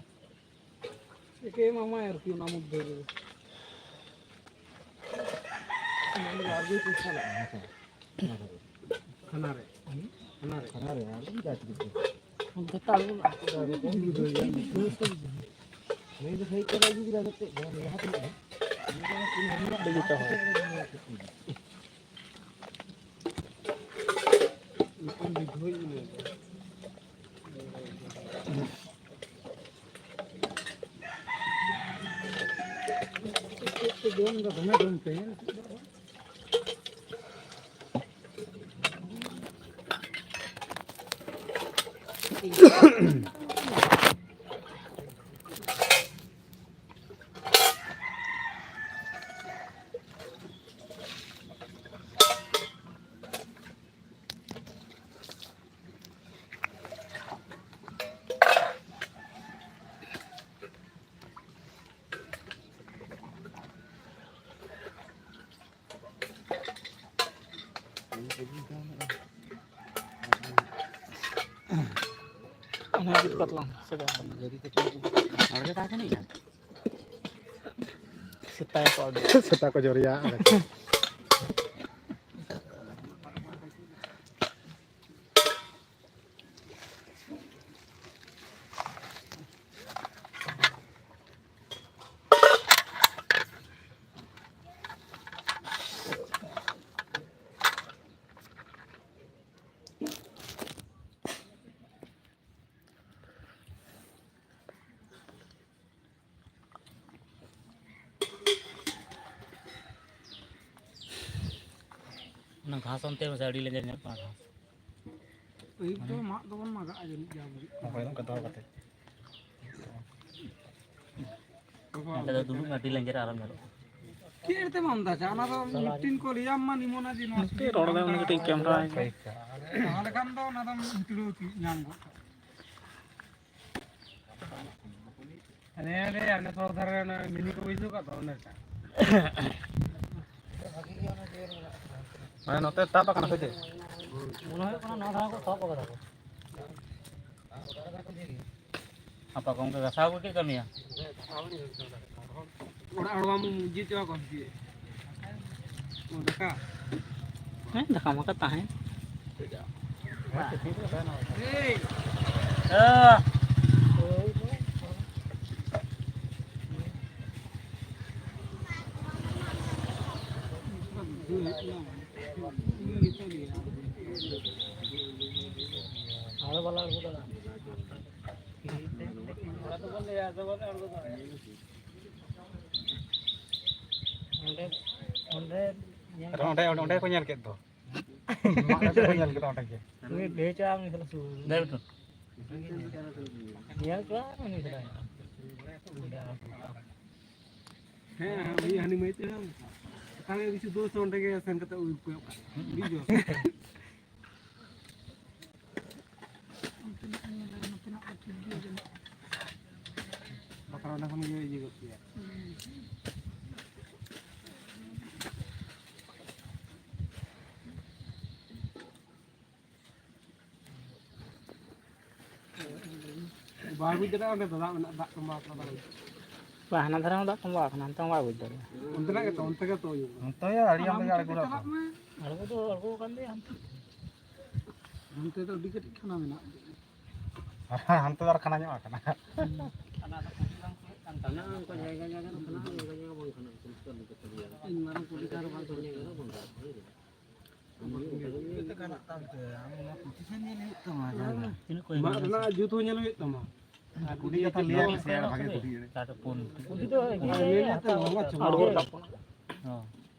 ᱮᱠᱮ ᱮᱢᱟᱢᱟᱭ ᱟᱨᱠᱤ ᱚᱱᱟ ᱢᱚᱫᱽᱫᱷᱮ ᱨᱮ᱾ ᱚᱱᱟ ᱫᱚ ᱟᱨ ᱵᱤ ᱯᱚᱭᱥᱟ ᱞᱟᱜᱟᱜᱼᱟ, ᱦᱮᱸ ᱥᱮ? ᱚᱱᱟ ᱫᱚ᱾ ᱠᱷᱟᱱᱟ ᱨᱮ᱾ ᱠᱷᱟᱱᱟ ᱨᱮ᱾ ᱠᱷᱟᱱᱟ ᱨᱮ, ᱟᱨ ᱵᱤ ᱡᱟᱦᱟᱸ ᱪᱤᱠᱟᱹ᱾ ᱚᱱᱟ ᱜᱮ ᱯᱟᱛᱞᱟ ᱥᱮ ᱵᱟᱝ? ᱱᱚᱰᱮ ᱜᱮ ᱛᱟᱦᱮᱸ ᱠᱟᱱᱟ ᱤᱧ᱾ ᱥᱮᱛᱟ ᱠᱚ ᱟᱹᱰᱤ ᱥᱮᱛᱟ ᱠᱚ ᱡᱚᱨᱤᱭᱟ᱾ ᱚᱱᱟ ᱜᱷᱟᱥ ᱚᱱᱛᱮ ᱢᱟᱥᱮ ᱟᱹᱰᱤ ᱞᱮᱸᱡᱮᱨ ᱧᱮᱞᱚᱜ ᱠᱟᱱᱟ ᱜᱷᱟᱥ᱾ ᱟᱹᱭᱩᱵ ᱫᱚ ᱢᱟᱜ ᱫᱚᱵᱚᱱ ᱢᱟᱜᱟᱜᱼᱟ ᱡᱟᱹᱱᱤᱡ ᱡᱟ ᱵᱩᱡᱷᱟᱹᱜ ᱠᱟᱱᱟ᱾ ᱚᱠᱚᱭ ᱫᱚ ᱚᱱᱠᱟ ᱫᱚᱦᱚ ᱠᱟᱛᱮ᱾ ᱱᱚᱛᱮ ᱫᱚ ᱫᱩᱲᱩᱵ ᱢᱮ, ᱟᱹᱰᱤ ᱞᱮᱸᱡᱮᱨ ᱟᱨᱚᱢ ᱧᱮᱞᱚᱜᱼᱟ᱾ ᱪᱮᱫ ᱛᱮᱢ ᱟᱱᱫᱟᱡᱟ? ᱚᱱᱟ ᱫᱚ ᱢᱤᱫᱴᱤᱱ ᱠᱚ ᱞᱟᱹᱭᱟᱢ ᱢᱟ ᱱᱤᱢᱚᱱᱟ ᱡᱮ ᱱᱚᱣᱟ ᱱᱚᱛᱮ ᱨᱚᱲ ᱫᱟᱭ ᱩᱱᱤ ᱠᱟᱹᱴᱤᱡ ᱠᱮᱢᱨᱟ᱾ ᱛᱟᱦᱚᱞᱮ ᱠᱷᱟᱱ ᱫᱚ ᱚᱱᱟ ᱫᱚᱢ ᱦᱤᱛᱲᱟᱹᱣ ᱛᱤᱭᱳᱜ ᱧᱟᱢ ᱜᱚᱫ ᱠᱟᱜᱼᱟ᱾ ᱦᱟᱱᱮ ᱚᱸᱰᱮ ᱟᱞᱮ ᱥᱚᱲᱚᱠ ᱫᱷᱟᱨᱮ ᱨᱮ ᱚᱱᱟ ᱢᱤᱱᱤ ᱠᱚ ᱵᱟᱹᱭᱥᱟᱹᱣ ᱠᱟᱜ ᱫᱚ ᱚᱸᱰᱮ ᱴᱟᱜ᱾ ᱢᱟᱱᱮ ᱱᱚᱛᱮ ᱛᱟᱵ ᱟᱠᱟᱱᱟ ᱥᱮ ᱪᱮᱫ? ᱢᱚᱱᱮ ᱦᱩᱭᱩᱜ ᱠᱟᱱᱟ ᱱᱚᱣᱟ ᱫᱷᱟᱨᱮ ᱠᱚ ᱛᱚᱯ ᱟᱠᱟᱫᱟ ᱠᱚ᱾ ᱟᱯᱟ ᱠᱚ ᱚᱱᱠᱟ ᱜᱷᱟᱥᱟᱣ ᱠᱚ ᱪᱮᱫ ᱠᱟᱹᱢᱤᱭᱟ? ᱚᱲᱟᱜ ᱦᱚᱲ ᱵᱟᱢ ᱤᱭᱟᱹ ᱦᱚᱪᱚ ᱟᱠᱚᱣᱟ ᱥᱮ ᱪᱮᱫ? ᱚ, ᱫᱟᱠᱟ? ᱦᱮᱸ, ᱫᱟᱠᱟ ᱢᱟᱠᱟ ᱛᱟᱦᱮᱸ᱾ ᱮᱭ! ᱚᱸᱰᱮ, ᱚᱸᱰᱮ ᱧᱮᱞ ᱟᱨ ᱚᱸᱰᱮ, ᱚᱸᱰᱮ, ᱚᱸᱰᱮ ᱠᱚ ᱧᱮᱞ ᱠᱮᱫ ᱫᱚ᱾ ᱢᱟᱜ ᱨᱮ ᱠᱚ ᱧᱮᱞ ᱠᱮᱫᱟ ᱚᱸᱰᱮ ᱜᱮ᱾ ᱩᱱᱤ ᱞᱟᱹᱭ ᱦᱚᱪᱚ ᱟᱢ ᱥᱟᱞᱟᱜ ᱥᱩᱨ᱾ ᱫᱟᱹᱲ ᱠᱟᱱ᱾ ᱧᱮᱞ ᱠᱚᱣᱟ ᱩᱱᱤ ᱥᱟᱞᱟᱜ᱾ ᱦᱮᱸ, ᱦᱮᱸ, ᱩᱱᱤ ᱦᱟᱹᱱᱤ ᱢᱟᱹᱭ ᱛᱮ ᱛᱟᱦᱞᱮ ᱠᱤᱪᱷᱩ ᱫᱳᱥ ᱚᱸᱰᱮ ᱜᱮ ᱥᱮᱱ ᱠᱟᱛᱮ ᱩᱭ ᱠᱚᱭᱚᱜ ᱠᱟᱜ᱾ ᱵᱩᱡᱷᱟᱹᱣ? ᱵᱟᱠᱷᱟᱱ ᱚᱸᱰᱮ ᱠᱷᱚᱱ ᱜᱮ ᱤᱭᱟᱹ ᱜᱚᱫ ᱠᱮᱭᱟ᱾ ᱵᱟᱭ ᱵᱩᱡᱽ ᱫᱟᱲᱮᱭᱟᱜᱼᱟ, ᱚᱸᱰᱮ ᱫᱚ ᱫᱟᱜ ᱢᱮᱱᱟᱜᱼᱟ, ᱫᱟᱜ ᱛᱚᱸᱵᱟ ᱟᱠᱟᱱᱟ, ᱵᱟᱭ ᱵᱩᱡᱽ ᱫᱟᱲᱮᱭᱟᱜᱼᱟ᱾ ᱵᱟ, ᱦᱟᱱᱟ ᱫᱷᱟᱨᱮ ᱦᱚᱸ ᱫᱟᱜ ᱛᱚᱸᱵᱟ ᱟᱠᱟᱱᱟ, ᱦᱟᱱᱛᱮ ᱦᱚᱸ ᱵᱟᱭ ᱵᱩᱡᱽ ᱫᱟᱲᱮᱭᱟᱜᱼᱟ᱾ ᱚᱱᱛᱮᱱᱟᱜ ᱜᱮᱛᱚ, ᱚᱱᱛᱮ ᱜᱮᱛᱚ ᱤᱭᱟᱹ᱾ ᱚᱱᱛᱮ ᱜᱮ ᱟᱹᱰᱤ ᱟᱢ ᱟᱢᱫᱟ ᱜᱮ ᱚᱱᱛᱮ ᱟᱬᱜᱚ ᱪᱟᱞᱟᱜ ᱨᱟᱠᱟᱵ᱾ ᱢᱮ᱾ ᱟᱬᱜᱚ ᱫᱚ ᱟᱬᱜᱚ ᱟᱠᱟᱱ ᱜᱮᱭᱟ ᱦᱟᱱᱛᱮ᱾ ᱦᱟᱱᱛᱮ ᱫᱚ ᱟᱹᱰᱤ ᱠᱟᱹᱴᱤᱡ ᱠᱷᱟᱱᱟ ᱢᱮᱱᱟᱜᱼᱟ᱾ ᱦᱟᱱᱛᱮ ᱫᱚ ᱟᱨ ᱠᱷᱟᱱᱟ ᱧᱚᱜ ᱟᱠᱟᱱᱟ᱾ ᱠᱷᱟᱱᱟ ᱫᱚ ᱠᱩᱞᱦᱤ ᱵᱟᱝ ᱠᱩᱞᱟᱹᱜ ᱠᱟᱱ ᱛᱟᱢᱟ᱾ ᱚᱱᱠᱟ ᱡᱟᱭᱜᱟ ᱡᱟᱭᱜᱟ ᱨᱮ ᱠᱷᱟᱱᱟ, ᱡᱟᱭᱜᱟ ᱡᱟᱭᱜᱟ ᱵᱟᱝ ᱠᱷᱟᱱᱟ, ᱯᱚᱨᱤᱥᱠᱟᱨ ᱞᱮᱠᱟ ᱛᱮ ᱧᱮᱞᱚᱜᱼᱟ᱾ ᱤᱧ ᱢᱟᱨᱟᱝ ᱠᱩᱞᱦᱤ ᱫᱷᱟᱨᱮ ᱵᱟᱝ ᱠᱩᱞᱦᱤ ᱫᱷᱟᱨᱮ ᱵᱟᱝ ᱜᱟᱱᱚᱜᱼᱟ᱾ ᱪᱤᱠᱟᱹᱛᱮ ᱜᱟᱱᱚᱜ ᱛᱟᱢ ᱛᱮ? ᱟᱢ ᱚᱱᱟ ᱯᱚᱡᱤᱥᱚᱱ ᱧᱮᱞ ᱦᱩᱭᱩᱜ ᱛᱟᱢᱟ, ᱡᱟᱦᱟᱸ ᱨᱮ᱾ ᱛᱤᱱᱟᱹᱜ ᱠᱚ ᱮᱢᱟ? ᱢᱟᱜ ᱨᱮᱱᱟᱜ ᱡᱩᱛ ᱦᱚᱸ ᱧᱮᱞ ᱦᱩᱭᱩᱜ ᱛᱟᱢᱟ᱾ ᱟᱨ ᱠᱩᱰᱤ ᱠᱟᱛᱷᱟ ᱞᱟᱹᱭ ᱟᱞᱮ ᱥᱮ, ᱟᱨ ᱵᱷᱟᱜᱮ ᱠᱩᱰᱤ ᱨᱮ᱾ ᱪᱟᱨ ᱯᱩᱱ᱾ ᱠᱩᱰᱤ ᱫᱚ ᱟᱨ ᱞᱟᱹᱭ ᱞᱮᱫ ᱛᱟᱢᱟ, ᱵᱟᱝ ᱪᱚ? ᱟᱬᱜᱚ ᱨᱟᱠᱟᱵ ᱠᱟᱱᱟ᱾ ᱦᱚᱸ᱾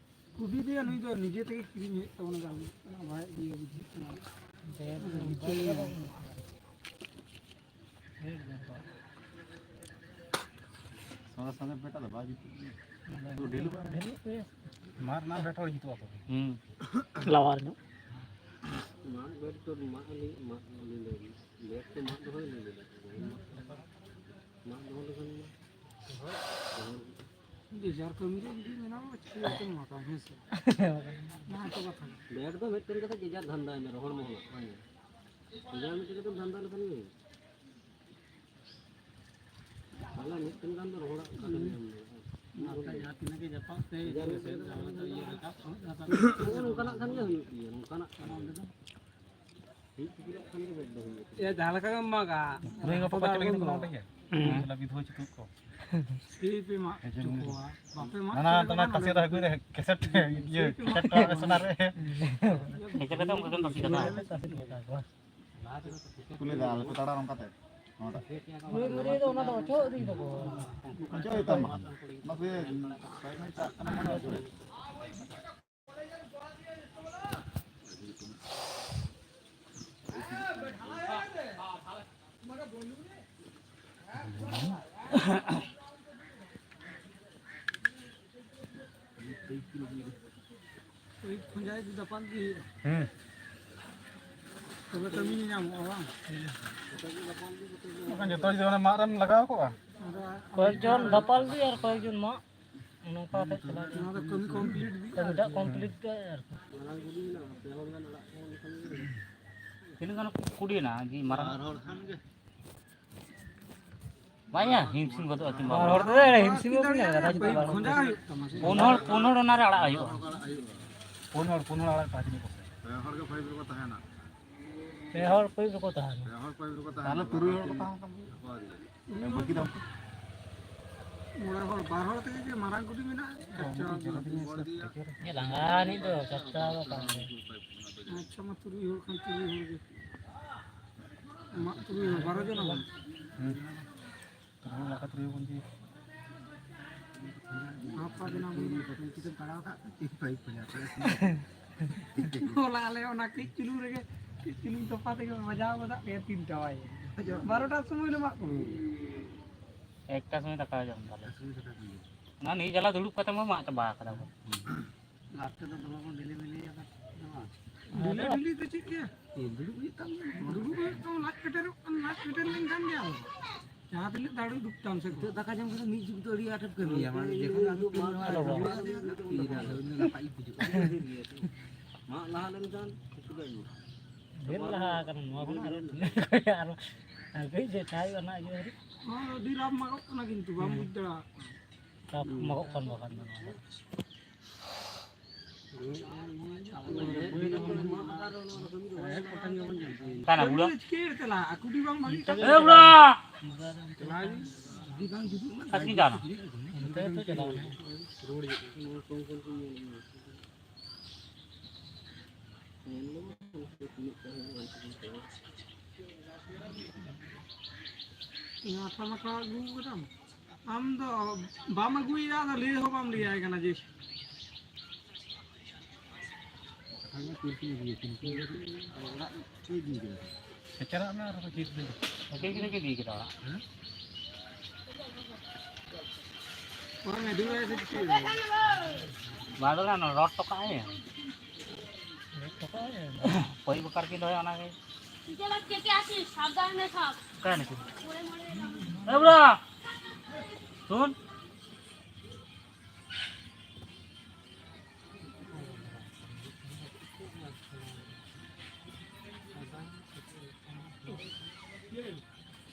ᱠᱩᱰᱤ ᱫᱚᱭᱟ ᱱᱩᱭ ᱫᱚ ᱱᱤᱡᱮ ᱛᱮᱜᱮ ᱠᱤᱨᱤᱧ ᱦᱩᱭᱩᱜ ᱛᱟᱵᱚᱱᱟ, ᱫᱟᱢ ᱵᱟᱭ ᱤᱭᱟᱹ ᱵᱩᱡᱷᱟᱹᱜ ᱠᱟᱱᱟ᱾ ᱥᱚᱸᱜᱮ ᱥᱚᱸᱜᱮ ᱵᱮᱴᱟ ᱫᱚ ᱵᱟᱭ ᱡᱩᱛᱩᱜ ᱜᱮᱭᱟ᱾ ᱛᱚ ᱰᱷᱤᱞᱩ ᱵᱟᱝ ᱰᱷᱤᱞᱩ ᱜᱮ᱾ ᱢᱟᱨ ᱨᱮᱱᱟᱜ ᱵᱮᱴ ᱦᱚᱸ ᱡᱩᱛᱩᱜᱼᱟ ᱛᱚᱵᱮ᱾ ᱦᱩᱸ᱾ ᱞᱟᱣᱟᱨ ᱧᱚᱜ᱾ ᱢᱟᱜ ᱵᱮᱴ ᱫᱚ ᱢᱟᱜ ᱟᱹᱞᱤᱧ, ᱢᱟᱜ ᱟᱹᱞᱤᱧ ᱫᱚ ᱵᱮᱴ ᱫᱚ ᱢᱟᱜ ᱫᱚᱦᱚᱭ ᱞᱟᱹᱭ ᱞᱮᱫᱟ᱾ ᱢᱟᱜ ᱫᱚᱦᱚ ᱞᱮᱠᱷᱟᱱ ᱢᱟ ᱡᱮ ᱡᱟᱨ ᱠᱟᱹᱢᱤ ᱨᱮ ᱡᱩᱫᱤ ᱢᱮᱱᱟᱢᱟ, ᱪᱤᱠᱟᱹ ᱠᱟᱛᱮᱢ ᱢᱟᱜᱟ, ᱦᱮᱸ ᱥᱮ? ᱚᱱᱟ ᱦᱚᱸᱛᱚ ᱠᱟᱛᱷᱟ ᱠᱟᱱᱟ᱾ ᱵᱮᱴ ᱫᱚ ᱢᱤᱫᱴᱮᱱ ᱠᱟᱛᱮ ᱡᱮ ᱡᱟᱨ ᱫᱷᱟᱱᱫᱟᱭ ᱢᱮ, ᱨᱚᱦᱚᱲ ᱢᱚᱦᱚᱲᱟᱜ, ᱵᱟᱝ ᱜᱮ? ᱡᱮ ᱡᱟᱨ ᱢᱤᱫᱴᱮᱱ ᱠᱟᱛᱮ ᱫᱷᱟᱱᱫᱟ ᱞᱮᱠᱷᱟᱱ ᱜᱮ ᱦᱩᱭᱩᱜᱼᱟ᱾ ᱛᱟᱦᱞᱮ ᱢᱤᱫᱴᱮᱱ ᱜᱟᱱ ᱫᱚ ᱨᱚᱦᱚᱲᱟᱜ ᱠᱟᱛᱮ ᱧᱟᱢ ᱫᱟᱲᱮᱭᱟᱜᱼᱟ᱾ ᱟᱨ ᱵᱟᱠᱷᱟᱡ ᱡᱟᱦᱟᱸ ᱛᱤᱱᱟᱹᱜ ᱜᱮ ᱡᱟᱯᱟᱜ ᱛᱮ ᱡᱮ ᱡᱟᱨ ᱢᱤᱫᱴᱮᱱ ᱠᱟᱛᱮ ᱤᱭᱟᱹ ᱨᱟᱠᱟᱵ, ᱱᱚᱜᱼᱚ ᱱᱚᱝᱠᱟᱱᱟᱜ ᱠᱷᱟᱱ ᱜᱮ ᱦᱩᱭᱩᱜ ᱜᱮᱭᱟ, ᱱᱚᱝᱠᱟᱱᱟᱜ ᱠᱟᱱᱟ ᱚᱸᱰᱮ ᱫᱚ᱾ ᱮ, ᱡᱟᱦᱟᱸ ᱞᱮᱠᱟ ᱜᱮᱢ ᱢᱟᱜᱟ, ᱱᱩᱭ ᱜᱟᱯᱟ ᱠᱚ ᱪᱟᱞᱟᱜ ᱠᱟᱱᱟ ᱵᱟᱝ ᱛᱮᱜᱮ? ᱦᱩᱸ᱾ ᱚᱱᱟ ᱵᱤᱫᱷᱩᱣᱟᱹ ᱪᱩᱛᱩᱜ ᱠᱚ᱾ ᱥᱤ ᱯᱮ ᱢᱟᱜ ᱦᱚᱪᱚ ᱠᱚᱣᱟ᱾ ᱵᱟᱯᱮ ᱢᱟᱜ ᱦᱟᱱᱟ ᱦᱚᱪᱚ ᱛᱟᱱᱟ ᱞᱮᱠᱷᱟᱱ ᱠᱟᱥᱮ ᱨᱮ ᱦᱟᱹᱜᱩ ᱨᱮ ᱠᱮᱥᱮᱴ, ᱤᱭᱟᱹ, ᱥᱤ ᱯᱮ ᱢᱟᱜ ᱠᱮᱥᱮᱴ ᱠᱚ ᱦᱟᱸᱜ ᱥᱚᱱᱟ ᱨᱮ᱾ ᱦᱮᱸ᱾ ᱠᱩᱞᱤ ᱫᱟ, ᱟᱞᱮ ᱠᱚ ᱛᱟᱲᱟᱢ ᱚᱱᱠᱟᱛᱮ᱾ ᱱᱚᱣᱟᱴᱟᱜ᱾ ᱱᱩᱭ ᱢᱩᱨᱤ ᱫᱚ ᱚᱱᱟ ᱫᱚ ᱚᱪᱚᱜ ᱤᱫᱤ ᱛᱟᱠᱚ᱾ ᱚᱪᱚᱜ ᱦᱩᱭᱩᱜ ᱛᱟᱢᱟ᱾ ᱢᱟᱥᱮ, ᱪᱟᱜ ᱠᱟᱱᱟ ᱢᱟᱱᱮ ᱚᱪᱚᱜ ᱦᱩᱭᱩᱜ᱾ ᱳᱭ ᱠᱷᱚᱸᱡᱟᱭ ᱫᱚ ᱫᱟᱯᱟᱞ ᱜᱮ ᱦᱩᱭᱩᱜᱼᱟ᱾ ᱦᱮᱸ᱾ ᱛᱚᱵᱮ ᱠᱟᱹᱢᱤ ᱧᱟᱢᱚᱜᱼᱟ, ᱵᱟᱝ? ᱵᱟᱠᱷᱟᱱ ᱡᱚᱛᱚ ᱡᱩᱫᱤ ᱚᱱᱟ ᱢᱟᱜ ᱨᱮᱢ ᱞᱟᱜᱟᱣ ᱠᱚᱜᱼᱟ᱾ ᱟᱫᱚ ᱠᱚᱭᱮᱠ ᱡᱚᱱ ᱫᱟᱯᱟᱞ ᱜᱮ ᱟᱨ ᱠᱚᱭᱮᱠ ᱡᱚᱱ ᱢᱟᱜ, ᱱᱚᱝᱠᱟ ᱠᱟᱛᱮ ᱪᱟᱞᱟᱣ ᱱᱚᱣᱟ ᱫᱚ ᱠᱟᱹᱢᱤ complete ᱜᱮ ᱠᱟᱹᱢᱤᱴᱟᱜ complete ᱜᱮ ᱟᱨᱠᱤ᱾ ᱛᱤᱱᱟᱹᱜ ᱜᱟᱱ ᱠᱚ ᱠᱩᱰᱤᱭᱮᱱᱟ ᱡᱮ ᱢᱟᱨᱟᱝ? ᱵᱟᱝᱭᱟ, ᱦᱤᱢᱥᱤᱢ ᱜᱚᱫᱚᱜᱼᱟ ᱛᱤᱱ ᱵᱟᱨ ᱵᱟᱵᱟ᱾ ᱦᱚᱲ ᱫᱚ ᱦᱤᱢᱥᱤᱢ ᱜᱮ ᱵᱟᱹᱧ ᱧᱮᱞ ᱠᱟᱫᱟ, ᱡᱩᱫᱤ ᱵᱟᱨ ᱦᱚᱲ᱾ ᱯᱩᱱ ᱦᱚᱲ, ᱯᱩᱱ ᱦᱚᱲ ᱚᱱᱟᱨᱮ ᱟᱲᱟᱜ ᱦᱩᱭᱩᱜᱼᱟ᱾ ᱯᱩᱱ ᱦᱚᱲ, ᱯᱩᱱ ᱦᱚᱲ ᱟᱲᱟᱜ ᱯᱟᱸᱪ ᱡᱚᱱ ᱠᱚ᱾ ᱯᱮ ᱦᱚᱲ ᱜᱮ ᱯᱟᱭᱤᱯ ᱨᱮᱠᱚ ᱛᱟᱦᱮᱱᱟ᱾ ᱯᱮ ᱦᱚᱲ ᱯᱟᱭᱤᱯ ᱨᱮᱠᱚ ᱛᱟᱦᱮᱱᱟ᱾ ᱯᱮ ᱦᱚᱲ ᱯᱟᱭᱤᱯ ᱨᱮᱠᱚ ᱛᱟᱦᱮᱱᱟ᱾ ᱛᱟᱦᱞᱮ ᱛᱩᱨᱩᱭ ᱦᱚᱲ ᱠᱚ ᱛᱟᱦᱮᱱ ᱠᱟᱱ ᱜᱮᱭᱟ᱾ ᱵᱟᱹᱠᱤ ᱫᱚ ᱢᱚᱬᱮ ᱦᱚᱲ, ᱵᱟᱨ ᱦᱚᱲ ᱛᱮᱜᱮ ᱡᱮ ᱢᱟᱨᱟᱝ ᱠᱩᱰᱤ ᱢᱮᱱᱟᱜᱼᱟ, ᱪᱟᱨ ᱪᱟᱨ ᱦᱚᱲ᱾ ᱞᱟᱸᱜᱟ ᱟᱹᱱᱤᱡ ᱫᱚ, ᱪᱟᱨ ᱪᱟᱨ ᱦᱚᱲ ᱠᱟᱱ ᱜᱮ᱾ ᱟᱪᱪᱷᱟ, ᱢᱟ ᱛᱩᱨᱩᱭ ᱦᱚᱲ ᱠᱷᱟᱱ ᱛᱩᱨᱩᱭ ᱦᱚᱲ ᱜᱮ᱾ ᱢᱟᱜ ᱛᱩᱨᱩᱭ ᱦᱚᱲ, ᱵᱟᱨᱚ ᱡᱚᱱ ᱟᱵᱚᱱ᱾ ᱦᱩᱸ᱾ ᱛᱩᱨᱩᱭ ᱦᱚᱲ ᱞᱟᱜᱟ ᱛᱩᱨᱩᱭ ᱦᱚᱲ ᱵᱚᱱ ᱤᱫᱤᱭᱟ᱾ ᱦᱟᱯᱟ ᱡᱚᱱᱟ ᱵᱚᱱ᱾ ᱦᱚᱞᱟ ᱟᱞᱮ ᱚᱱᱟ ᱠᱟᱹᱡ ᱪᱩᱞᱩᱝ ᱨᱮᱜᱮ, ᱠᱟᱹᱡ ᱪᱩᱞᱩᱝ ᱛᱚᱯᱟ ᱛᱮᱜᱮ ᱵᱟᱡᱟᱣ ᱜᱚᱫᱟᱜ ᱞᱮᱭᱟ ᱛᱤᱱᱴᱟ ᱵᱟᱡᱮ᱾ ᱵᱟᱨᱚᱴᱟ ᱥᱚᱢᱚᱭ ᱞᱮ ᱢᱟᱜ ᱠᱚ᱾ ᱮᱠᱴᱟ ᱥᱚᱢᱚᱭ ᱫᱟᱠᱟ ᱡᱚᱢ ᱫᱟᱞᱮ᱾ ᱚᱱᱟ ᱱᱤᱭᱟᱹ ᱡᱟᱞᱟ ᱫᱩᱲᱩᱵ ᱠᱟᱛᱮ ᱢᱟ ᱢᱟᱜ ᱪᱟᱵᱟ ᱠᱟᱫᱟ ᱠᱚ᱾ ᱞᱟᱥᱴ ᱨᱮᱫᱚ ᱫᱚᱢᱮ ᱵᱚᱱ ᱰᱷᱤᱞᱟᱹ ᱢᱤᱞᱟᱹᱭᱟ ᱵᱟᱝ? ᱰᱷᱤᱞᱟᱹ ᱰᱷᱤᱞᱤ ᱫᱚ ᱪᱮᱫ ᱜᱮ? ᱫᱩᱲᱩᱵ ᱦᱩᱭᱩᱜ ᱛᱟᱢᱟ᱾ ᱫᱩᱲᱩᱵ ᱦᱩᱭᱩᱜ ᱛᱟᱢᱟ, ᱞᱟᱡ ᱯᱮᱴᱮᱨᱚᱜ ᱠᱟᱱᱟ, ᱞᱟᱡ ᱯᱮᱴᱮᱨ ᱞᱮᱱᱠᱷᱟᱱ ᱜᱮ ᱟᱨᱦᱚᱸ᱾ ᱡᱟᱦᱟᱸ ᱛᱤᱱᱟᱹᱜ ᱫᱟᱲᱮ ᱩᱰᱩᱠ ᱛᱟᱢ ᱥᱮ᱾ ᱱᱤᱛᱚᱜ ᱫᱟᱠᱟ ᱡᱚᱢ ᱠᱟᱛᱮ ᱢᱤᱫ ᱡᱩᱜᱽ ᱫᱚ ᱟᱹᱰᱤ ᱟᱸᱴᱮᱢ ᱠᱟᱹᱢᱤᱭᱟ, ᱢᱟᱱᱮ ᱡᱚᱠᱷᱚᱱ ᱟᱹᱰᱤ ᱟᱹᱰᱤ ᱟᱹᱰᱤ ᱟᱹᱰᱤ ᱟᱹᱰᱤ ᱟᱹᱰᱤ ᱱᱟᱯᱟᱭ ᱜᱮ ᱵᱩᱡᱷᱟᱹᱜᱼᱟ᱾ ᱢᱟᱜ ᱞᱟᱦᱟ ᱞᱮᱱᱠᱷᱟᱱ ᱠᱤᱪᱷᱩ ᱫᱚ ᱦᱩᱭᱩᱜᱼᱟ᱾ ᱰᱷᱮᱨ ᱞᱟᱦᱟ ᱟᱠᱟᱱᱟ ᱱᱚᱣᱟ ᱠᱷᱚᱱᱟᱜ ᱟᱨᱚ ᱟᱨ ᱠᱟᱹᱡ ᱡᱮᱴᱟᱭ ᱚᱱᱟ ᱤᱭᱟᱹ ᱫᱷᱟᱹᱨᱤᱡ᱾ ᱱᱚᱣᱟ ᱫᱚ ᱟᱹᱰᱤ ᱨᱟᱯ ᱢᱟᱜᱚᱜ ᱠᱟᱱᱟ ᱠᱤᱱᱛᱩ ᱵᱟᱢ ᱵᱩᱡᱽ ᱫᱟᱲᱮᱭᱟᱜ ᱠᱟᱱᱟ᱾ ᱨᱟᱯ ᱢᱟᱜᱚᱜ ᱠᱟᱱ ᱵᱟᱠᱷᱟᱱ ᱫᱚ ᱱᱚᱣᱟ ᱫᱚ᱾ ᱚᱠᱟᱭᱱᱟ ᱵᱩᱲᱟ? ᱮ ᱵᱩᱲᱟ! ᱟᱹᱛᱠᱤᱧ ᱠᱟᱱᱟ᱾ ᱟᱴᱷᱟ ᱢᱟᱴᱷᱟ ᱟᱹᱜᱩ ᱠᱟᱫᱟᱢ? ᱟᱢ ᱫᱚ ᱵᱟᱢ ᱟᱹᱜᱩᱭᱮᱫᱟ, ᱟᱫᱚ ᱞᱟᱹᱭ ᱦᱚᱸ ᱵᱟᱢ ᱞᱟᱹᱭᱟᱭ ᱠᱟᱱᱟ ᱡᱮ ᱥᱮᱴᱮᱨᱚᱜ ᱢᱮ ᱟᱨ ᱪᱮᱫ ᱫᱤᱱ? ᱪᱮᱫ ᱜᱤᱫᱽᱨᱟᱹ ᱜᱮ ᱤᱫᱤ ᱠᱮᱫᱟ ᱚᱲᱟᱜ? ᱦᱮᱸ? ᱚᱱᱟ ᱢᱮᱫᱩ ᱨᱮ ᱥᱮ ᱪᱮᱫ? ᱵᱟᱝ ᱫᱚ ᱜᱟᱱᱚᱜ, ᱨᱚᱰ ᱴᱚᱠᱟᱜ ᱟᱭ᱾ ᱨᱚᱰ ᱴᱚᱠᱟᱜ ᱟᱭ? ᱯᱟᱹᱭ ᱵᱟᱠᱟᱨ ᱠᱤᱱ ᱫᱚᱦᱚᱭᱟ ᱚᱱᱟᱜᱮ᱾ ᱪᱮᱫ ᱞᱟᱹᱜᱤᱫ ᱪᱮᱫ ᱟᱥᱤ? সাবধানে সব। ᱚᱠᱟᱭ ᱱᱟᱠᱤᱱ? এ বুড়া! শুন।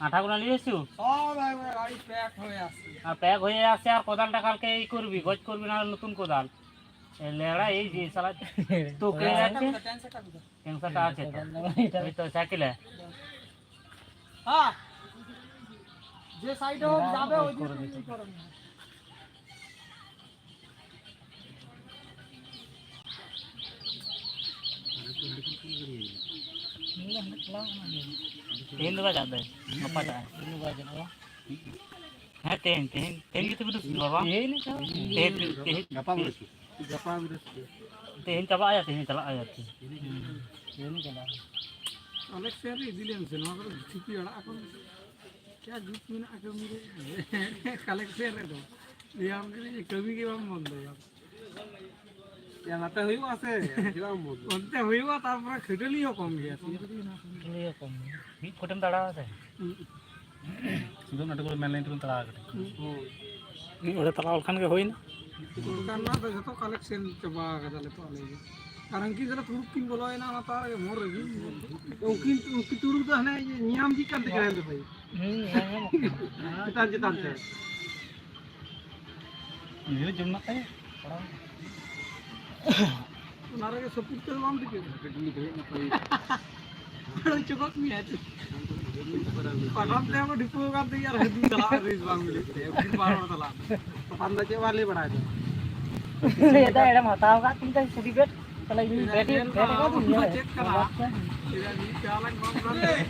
আঠাগুলো নিয়ে এসছো? সব একবারে গাড়ি প্যাক হয়ে আসছে। আর প্যাক হয়ে আসছে, আর কোদালটা কালকে এই করবি, গজ করবি না, নতুন কোদাল। এই লেড়া, এই যে শালা তোকে একটা আছে। বিধা, ট্যান্সারটা বিধা। ক্যান্সারটা আছে তো। এই তো সাইকেলে। হ্যাঁ, যে সাইডে হোক যাবে, ওই দিকে করে দিতে। ᱛᱮᱦᱮᱧ ᱫᱚ ᱵᱟᱭ ᱫᱟᱜ ᱫᱟᱭ, ᱜᱟᱯᱟ ᱫᱟᱜ ᱟᱭ᱾ ᱦᱮᱸ, ᱛᱮᱦᱮᱧ, ᱛᱮᱦᱮᱧ, ᱛᱮᱦᱮᱧ ᱜᱮᱛᱚ ᱵᱤᱨᱚᱥᱯᱚᱛᱤᱵᱟᱨ, ᱵᱟᱝ? ᱛᱮᱦᱮᱧ ᱜᱮ ᱪᱟᱵᱟᱜᱼᱟ᱾ ᱛᱮᱦᱮᱧ, ᱛᱮᱦᱮᱧ, ᱛᱮᱦᱮᱧ ᱪᱟᱞᱟᱜ ᱟᱭ ᱟᱨᱠᱤ᱾ ᱦᱩᱸ᱾ ᱛᱮᱦᱮᱧ ᱪᱟᱞᱟᱜ ᱟᱭ᱾ ᱟᱞᱮ ᱥᱮᱫ ᱨᱮ ᱤᱫᱤ ᱞᱮᱢ ᱥᱮ, ᱱᱚᱣᱟ ᱠᱚᱨᱮ ᱪᱷᱩᱴᱤ ᱟᱲᱟᱜ ᱟᱠᱚ ᱢᱮ᱾ ᱪᱮᱫ ᱡᱩᱛ ᱢᱮᱱᱟᱜᱼᱟ ᱠᱟᱹᱢᱤ ᱨᱮ? ᱠᱟᱞᱮᱠᱥᱚᱱ ᱨᱮᱫᱚ᱾ ᱞᱟᱹᱭᱟᱢ ᱠᱟᱹᱱᱟᱹᱧ ᱡᱮ ᱠᱟᱹᱢᱤ ᱜᱮ ᱵᱟᱢ ᱵᱚᱱᱫᱚᱭᱟ᱾ ᱭᱟ, ᱱᱟᱛᱮ ᱦᱩᱭᱩᱜᱼᱟ ᱥᱮ? ᱪᱮᱫᱟᱜ ᱮᱢ ᱵᱚᱱᱫᱚᱭᱟ? ᱚᱱᱛᱮ ᱦᱩᱭᱩᱜᱼᱟ, ᱛᱟᱨᱯᱚᱨᱮ ᱠᱷᱟᱹᱴᱟᱹᱞᱤ ᱦᱚᱸ ᱠᱚᱢ ᱜᱮᱭᱟ᱾ ᱠᱷᱟᱹᱴᱟᱹᱞᱤ ᱦᱚᱸ ᱠᱚᱢ ᱜᱮᱭᱟ᱾ ᱢᱤᱫ ᱯᱷᱩᱴᱮᱢ ᱛᱟᱲᱟᱣᱟ ᱥᱮ? ᱦᱩᱸ᱾ ᱥᱩᱫᱷᱩ ᱱᱚᱰᱮ ᱠᱚ ᱢᱮᱱ ᱞᱟᱭᱤᱱ ᱛᱮᱵᱚᱱ ᱛᱟᱲᱟᱣ ᱠᱟᱫᱟ᱾ ᱦᱳᱭ᱾ ᱢᱤᱫ ᱦᱚᱲᱮ ᱛᱟᱲᱟᱣ ᱞᱮᱠᱷᱟᱱ ᱜᱮ ᱦᱩᱭᱱᱟ᱾ ᱫᱚᱠᱟᱱ ᱨᱮᱱᱟᱜ ᱫᱚ ᱡᱚᱛᱚ ᱠᱟᱞᱮᱠᱥᱚᱱ ᱪᱟᱵᱟ ᱠᱟᱫᱟ ᱱᱤᱛᱚᱜ ᱟᱞᱮ ᱜᱮ᱾ ᱟᱨ ᱩᱱᱠᱤᱱ ᱫᱚ ᱛᱩᱲᱩᱠ ᱠᱤᱱ ᱵᱚᱞᱚᱭᱮᱱᱟ ᱚᱱᱟ ᱛᱟᱞᱟ ᱨᱮᱜᱮ ᱢᱳᱲ ᱨᱮᱜᱮ᱾ ᱩᱱᱠᱤᱱ, ᱩᱱᱠᱤᱱ ᱛᱩᱲᱩᱠ ᱫᱚ ᱦᱟᱱᱮ ᱤᱭᱟᱹ ᱧᱟᱢ ᱤᱫᱤ ᱠᱟᱱ ᱛᱟᱹᱠᱤᱱᱟ ᱧᱮᱞ ᱫᱚ ᱵᱷᱟᱹᱭ᱾ ᱦᱩᱸ, ᱧᱮᱞ ᱧᱟᱢᱚᱜ ᱠᱟᱱᱟ᱾ ᱪᱮᱛᱟᱱ ᱪᱮᱛᱟᱱ ᱛᱮ᱾ ᱩᱱᱤ ᱫᱚ ᱡᱚᱢ ᱢᱮᱱᱟᱜ ᱛᱟᱭᱟ᱾ ᱚᱱᱟ ᱨᱮᱜᱮ ᱥᱟᱹᱯᱩᱫ ᱛᱮ ᱵᱟᱢ ᱴᱷᱤᱠᱟᱹ᱾ ᱟᱹᱰᱤ ᱪᱚᱠᱚᱜ ᱢᱮᱭᱟ ᱪᱮ? ᱯᱟᱴᱟᱢ ᱛᱮ ᱟᱵᱚ ᱰᱷᱤᱯᱟᱹᱣ ᱠᱟᱱ ᱛᱮᱜᱮ ᱟᱨ ᱦᱟᱹᱫᱩ ᱪᱟᱞᱟᱜ ᱨᱮᱥ ᱵᱟᱝ ᱢᱤᱞᱟᱹᱜ ᱛᱟᱭᱟ᱾ ᱩᱠᱤᱞ ᱵᱟᱨ ᱦᱚᱲ ᱥᱟᱞᱟᱜ᱾ ᱛᱚᱠᱷᱚᱱ ᱫᱚ ᱪᱮᱫ ᱵᱟᱞᱮ ᱵᱟᱲᱟᱭ ᱫᱚ᱾ ᱮᱫᱟ ᱮᱲᱮᱢ ᱦᱟᱛᱟᱣ ᱠᱟᱫ ᱛᱤᱧ ᱛᱟᱭ ᱥᱩᱰᱤ ᱵᱮᱴ᱾ ᱛᱟᱦᱞᱮ ᱤᱧ ᱵᱮᱴ ᱤᱧ ᱵᱮᱴ ᱠᱟᱫᱟ᱾ ᱪᱮᱫ ᱠᱟᱱᱟ? ᱮᱫᱟ ᱢᱤᱫ ᱪᱟᱞᱟᱝ ᱵᱟᱢ ᱨᱟᱱ ᱞᱮᱫᱟ᱾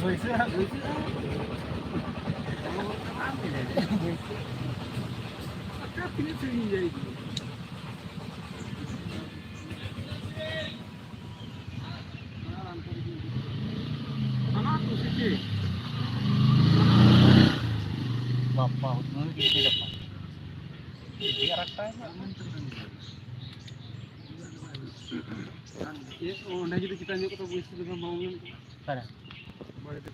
ᱵᱟᱹᱭᱥᱟᱹᱜᱼᱟ᱾ ᱵᱟᱹᱭᱥᱟᱹᱜᱼᱟ᱾ ᱟᱪᱪᱷᱟ, ᱛᱤᱱᱟᱹᱜ ᱥᱟᱺᱜᱤᱧ ᱡᱟᱭᱜᱟ? ᱦᱟᱱᱟ ᱠᱚ ᱥᱮ ᱪᱮᱫ? ᱵᱟᱯᱟ, ᱩᱫᱽᱢᱟᱹ ᱜᱮ ᱜᱟᱯᱟ᱾ ᱤᱫᱤ ᱟᱨ ᱮᱠᱴᱟ ᱦᱮᱱᱟᱜ᱾ ᱪᱮᱫ, ᱚᱸᱰᱮ ᱡᱩᱫᱤ ᱪᱮᱛᱟᱱ ᱧᱚᱜ ᱠᱟᱛᱮ ᱵᱟᱹᱭᱥᱟᱹᱣ ᱞᱮᱠᱷᱟᱱ ᱵᱟᱝ ᱦᱩᱭᱩᱜ ᱠᱟᱱᱟ? ᱚᱠᱟᱨᱮ? ᱵᱟᱲᱮ ᱛᱮ᱾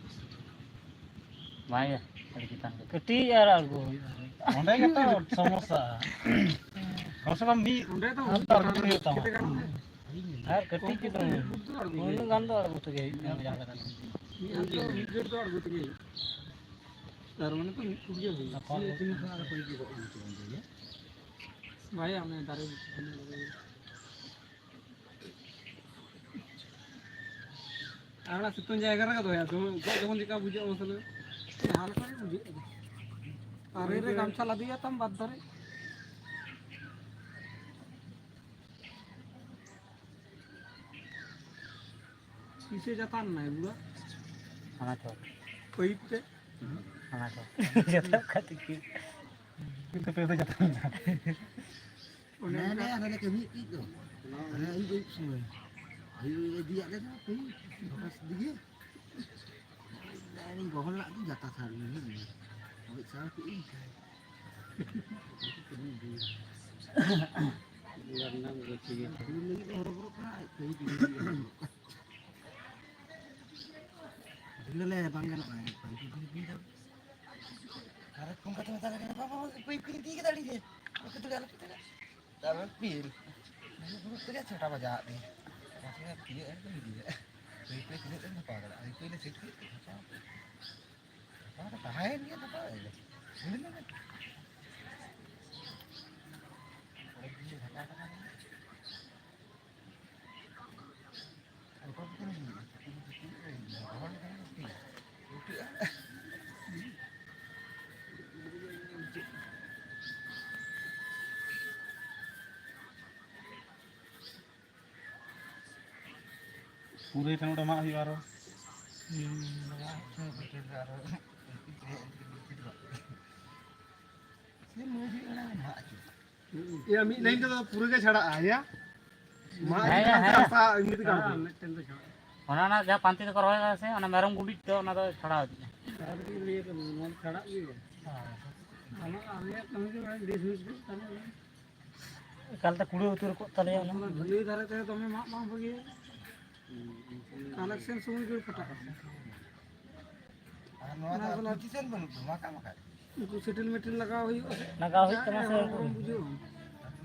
ᱵᱟᱝᱭᱟ, ᱟᱹᱰᱤ ᱪᱮᱛᱟᱱ ᱨᱮ᱾ ᱠᱟᱹᱴᱤᱡ ᱟᱨ ᱟᱬᱜᱚ ᱦᱩᱭᱩᱜᱼᱟ᱾ ᱚᱸᱰᱮ ᱜᱮᱛᱚ ᱥᱚᱢᱚᱥᱥᱟ᱾ ᱠᱚᱢ ᱥᱮ ᱠᱚᱢ ᱢᱤᱫ ᱚᱸᱰᱮ ᱫᱚ ᱟᱬᱜᱚ ᱦᱩᱭᱩᱜ ᱛᱟᱢᱟ᱾ ᱠᱮᱴᱮᱡ ᱜᱟᱱᱚᱜᱼᱟ᱾ ᱟᱨ ᱠᱟᱹᱴᱤᱡ ᱠᱚᱢ ᱪᱮᱛᱟᱱ ᱨᱮ᱾ ᱠᱚᱢ ᱩᱱᱟᱹᱜ ᱜᱟᱱ ᱫᱚ ᱟᱬᱜᱚ ᱛᱮᱜᱮ ᱦᱩᱭᱩᱜ ᱛᱟᱢᱟ, ᱡᱟᱦᱟᱸ ᱞᱮᱠᱟ ᱛᱮ᱾ ᱢᱤᱫ ᱜᱷᱟᱹᱲᱤᱡ ᱫᱚ, ᱢᱤᱫ ᱜᱷᱟᱹᱲᱤᱡ ᱫᱚ ᱟᱬᱜᱚ ᱛᱮᱜᱮ ᱦᱩᱭᱩᱜᱼᱟ᱾ ᱛᱟᱨ ᱢᱟᱱᱮ ᱛᱚ ᱢᱤᱫ ᱯᱷᱩᱴ ᱜᱮ ᱦᱩᱭᱩᱜᱼᱟ᱾ ᱜᱟᱯᱟ ᱥᱤᱭᱟᱹ ᱛᱤᱱ ᱠᱷᱚᱱᱟᱜ ᱟᱨᱚ ᱯᱟᱹᱭᱠᱟᱹᱨ ᱠᱚ ᱮᱢ ᱦᱚᱪᱚ ᱠᱟᱱ ᱛᱟᱞᱮᱭᱟ᱾ ᱵᱷᱟᱭᱟ, ᱚᱱᱮ ᱫᱟᱨᱮ ᱵᱩᱴᱟᱹ ᱠᱷᱚᱱ ᱫᱚ ᱟᱨ ᱚᱱᱟ ᱥᱤᱛᱩᱝ ᱡᱟᱭᱜᱟ ᱨᱮᱜᱮ ᱫᱚᱦᱚᱭᱟ, ᱡᱮᱢᱚᱱ ᱜᱚᱡ ᱡᱮᱢᱚᱱ ᱪᱮᱠᱟ ᱵᱩᱡᱷᱟᱹᱜᱼᱟ, ᱢᱟᱥᱮ ᱞᱟᱹᱭ ᱢᱮ? ᱡᱟᱦᱟᱸ ᱞᱮᱠᱟ ᱜᱮ ᱵᱩᱡᱷᱟᱹᱜᱼᱟ᱾ ᱛᱟᱨᱮ ᱨᱮ ᱜᱟᱢᱪᱷᱟ ᱞᱟᱫᱮᱭᱟ ᱛᱟᱢ ᱵᱟᱫᱽ ᱫᱷᱟᱨᱮ᱾ ᱛᱤᱥᱮ ᱡᱟᱛᱟᱱ ᱱᱟᱭ ᱵᱩᱲᱟ? ᱦᱟᱱᱟ ᱪᱚᱴ᱾ ᱯᱟᱹᱭᱤᱯ ᱛᱮ? ᱦᱟᱱᱟ ᱪᱚᱴ᱾ ᱡᱚᱛᱚ ᱠᱷᱟᱹᱛᱤᱨ ᱜᱮ᱾ ᱠᱤᱱᱛᱩ ᱯᱮ ᱫᱚ ᱡᱟᱛᱟᱱ ᱫᱟ᱾ ᱚᱱᱮ ᱦᱮᱸ, ᱚᱱᱠᱟ᱾ ᱦᱮᱸ, ᱦᱟᱱᱮ ᱠᱟᱹᱢᱤ ᱠᱤ ᱫᱚ᱾ ᱦᱟᱱᱮ ᱟᱹᱭᱩᱵ, ᱟᱹᱭᱩᱵ ᱥᱚᱢᱚᱭ᱾ ᱟᱹᱭᱩᱵ ᱤᱫᱤᱭᱟᱜ ᱞᱮ ᱫᱚ, ᱯᱟᱹᱭᱤᱯ᱾ ᱥᱟᱛᱟᱥ ᱫᱤᱜᱮ᱾ ᱤᱧ ᱜᱚᱦᱚᱲ ᱞᱟᱜ ᱫᱚ ᱡᱟᱛᱟ ᱥᱟᱨ ᱞᱮ ᱦᱩᱭ ᱮᱱᱟ᱾ ᱚᱠᱚᱭ ᱥᱟᱨ ᱠᱮᱫ ᱤᱧ ᱥᱟᱨ᱾ ᱵᱩᱲᱟ ᱨᱮᱱᱟᱜ ᱜᱟᱹᱪᱷᱤ ᱜᱮ᱾ ᱵᱩᱲᱟ ᱞᱟᱹᱜᱤᱫ ᱫᱚ ᱦᱚᱨᱚᱵᱚᱨᱚᱜ ᱠᱟᱱᱟ, ᱟᱡ ᱛᱮᱜᱮ ᱵᱩᱲᱟ ᱞᱟᱹᱜᱤᱫ ᱦᱚᱨᱚᱵᱚᱨᱚᱜ ᱠᱟᱱᱟ᱾ ᱵᱩᱲᱟ ᱞᱮ ᱵᱟᱝ ᱜᱟᱱᱚᱜᱼᱟ, ᱯᱟᱹᱧᱪᱤ ᱫᱷᱩᱛᱤ ᱫᱚ᱾ ᱟᱨ ᱯᱷᱳᱱ ᱠᱟᱛᱮ ᱢᱮᱛᱟ ᱞᱮ ᱠᱟᱱᱟ, "ᱵᱟᱵᱟ, ᱵᱟᱵᱟ, ᱯᱟᱹᱭ ᱠᱚ ᱤᱫᱤ ᱠᱮᱫᱟ ᱟᱹᱰᱤ ᱰᱷᱮᱨ, ᱟᱞᱚᱯᱮ ᱫᱟᱹᱲᱟ, ᱟᱞᱚᱯᱮ ᱫᱟᱹᱲᱟ᱾" ᱛᱟᱨᱯᱚᱨᱮ ᱯᱤᱨ ᱫᱩᱲᱩᱵ ᱛᱮᱜᱮ ᱪᱷᱚᱴᱟ ᱵᱟᱡᱟᱣᱟᱜ ᱞᱮᱭᱟ᱾ ᱛᱟᱨᱯᱚᱨᱮ ᱛᱤᱱᱟᱹᱜ ᱮᱢ ᱤᱫᱤᱭᱟ? ᱯᱟᱹᱭ ᱯᱟᱹᱭ ᱛᱤᱱᱟᱹᱜ ᱮᱢ ᱦᱟᱛᱟᱣ ᱫᱟᱲᱮᱭᱟᱜᱼᱟ? ᱯᱟᱹᱭ ᱯᱟᱹᱭ ᱞᱮ ᱥᱮᱴ ᱠᱮᱫ ᱛᱮ ᱦᱟᱛᱟᱣ ᱠᱮᱫ᱾ ᱦᱟᱛᱟᱣ ᱫᱚ ᱛᱟᱦᱮᱸᱭᱮᱱ ᱜᱮᱭᱟ, ᱦᱟᱛᱟᱣ ᱮᱱ ᱜᱮ᱾ ᱦᱤᱲᱤᱧ ᱮᱱᱟ᱾ ᱚᱱᱮᱠ ᱫᱤᱱ ᱞᱮ ᱦᱟᱛᱟᱣ ᱠᱟᱫᱟ᱾ ᱯᱩᱨᱟᱹᱭ ᱴᱷᱮᱱ ᱱᱚᱰᱮ ᱢᱟᱜ ᱦᱩᱭᱩᱜᱼᱟ ᱟᱨᱚ᱾ ᱦᱩᱸ, ᱱᱚᱣᱟ ᱦᱚᱸ ᱯᱩᱨᱟᱹᱭ ᱴᱷᱮᱱ ᱟᱨᱚ ᱥᱮ ᱢᱟᱹᱭ ᱦᱩᱭᱩᱜ ᱠᱟᱱᱟ, ᱢᱟᱜ ᱦᱚᱪᱚ᱾ ᱮᱭᱟ, ᱢᱤᱫ ᱞᱟᱭᱤᱱ ᱛᱮᱫᱚ ᱯᱩᱨᱟᱹ ᱜᱮ ᱪᱷᱟᱲᱟᱜᱼᱟ, ᱮᱭᱟ? ᱢᱟᱜ ᱦᱮᱸ, ᱤᱫᱤ ᱠᱟᱱᱟ ᱦᱮᱸ᱾ ᱦᱟᱥᱟ, ᱮᱢᱱᱤ ᱛᱮᱜᱮ ᱟᱬᱜᱚᱱᱟ᱾ ᱢᱤᱫᱴᱮᱱ ᱫᱚ ᱪᱷᱟᱲᱟᱜᱼᱟ᱾ ᱚᱱᱟ, ᱚᱱᱟ ᱡᱟᱦᱟᱸ ᱯᱟᱱᱛᱮ ᱛᱮᱠᱚ ᱨᱚᱦᱚᱭ ᱠᱟᱫᱟ ᱥᱮ, ᱚᱱᱟ ᱢᱮᱨᱚᱢ ᱜᱩᱰᱤᱡ ᱛᱚ, ᱚᱱᱟ ᱫᱚ ᱪᱷᱟᱲᱟᱣ ᱤᱫᱤᱜᱼᱟ᱾ ᱟᱨ ᱠᱟᱹᱴᱤᱡ ᱞᱟᱹᱭ ᱟᱠᱚ ᱢᱮ, ᱱᱚᱣᱟ ᱫᱚ ᱪᱷᱟᱲᱟᱜ ᱜᱮᱭᱟ᱾ ᱟᱢᱟᱜ, ᱟᱞᱮᱭᱟᱜ ᱠᱟᱹᱢᱤ ᱫᱚ ᱰᱤᱥᱢᱤᱥ ᱜᱮ ᱛᱟᱦᱞᱮ ᱚᱱᱟ᱾ ᱮᱠᱟᱞᱛᱮ ᱠᱩᱲᱟᱹ ᱩᱛᱟᱹᱨ ᱠᱚᱜ ᱛᱟᱞᱮᱭᱟ ᱚᱱᱟ᱾ ᱚᱱᱟ ᱵᱷᱟᱹᱞᱟᱹᱭ ᱫᱷᱟᱨᱮ ᱛᱮ ᱫᱚᱢᱮ ᱢᱟᱜ ᱵᱟᱝ ᱵᱷᱟᱹᱜᱤᱭᱟ᱾ ᱠᱟᱱᱮᱠᱥᱚᱱ ᱥᱚᱢᱚᱭ ᱜᱮ ᱯᱷᱟᱴᱟᱜᱼᱟ᱾ ᱟᱨ ᱱᱚᱣᱟ ᱫᱚ ᱚᱱᱟ ᱵᱚᱞᱮ ᱯᱚᱡᱤᱥᱚᱱ ᱵᱟᱹᱱᱩᱜ ᱛᱟᱢᱟ, ᱚᱠᱟ ᱞᱮᱠᱟ? ᱩᱱᱠᱩ ᱥᱮᱴᱮᱞ ᱢᱮᱴᱮᱞ ᱞᱟᱜᱟᱣ ᱦᱩᱭᱩᱜᱼᱟ ᱥᱮ? ᱞᱟᱜᱟᱣ ᱦᱩᱭᱩᱜ ᱛᱟᱢᱟ ᱥᱮ ᱦᱚᱲᱢᱚ ᱩᱱᱠᱩ᱾ ᱵᱩᱡᱷᱟᱹᱣ᱾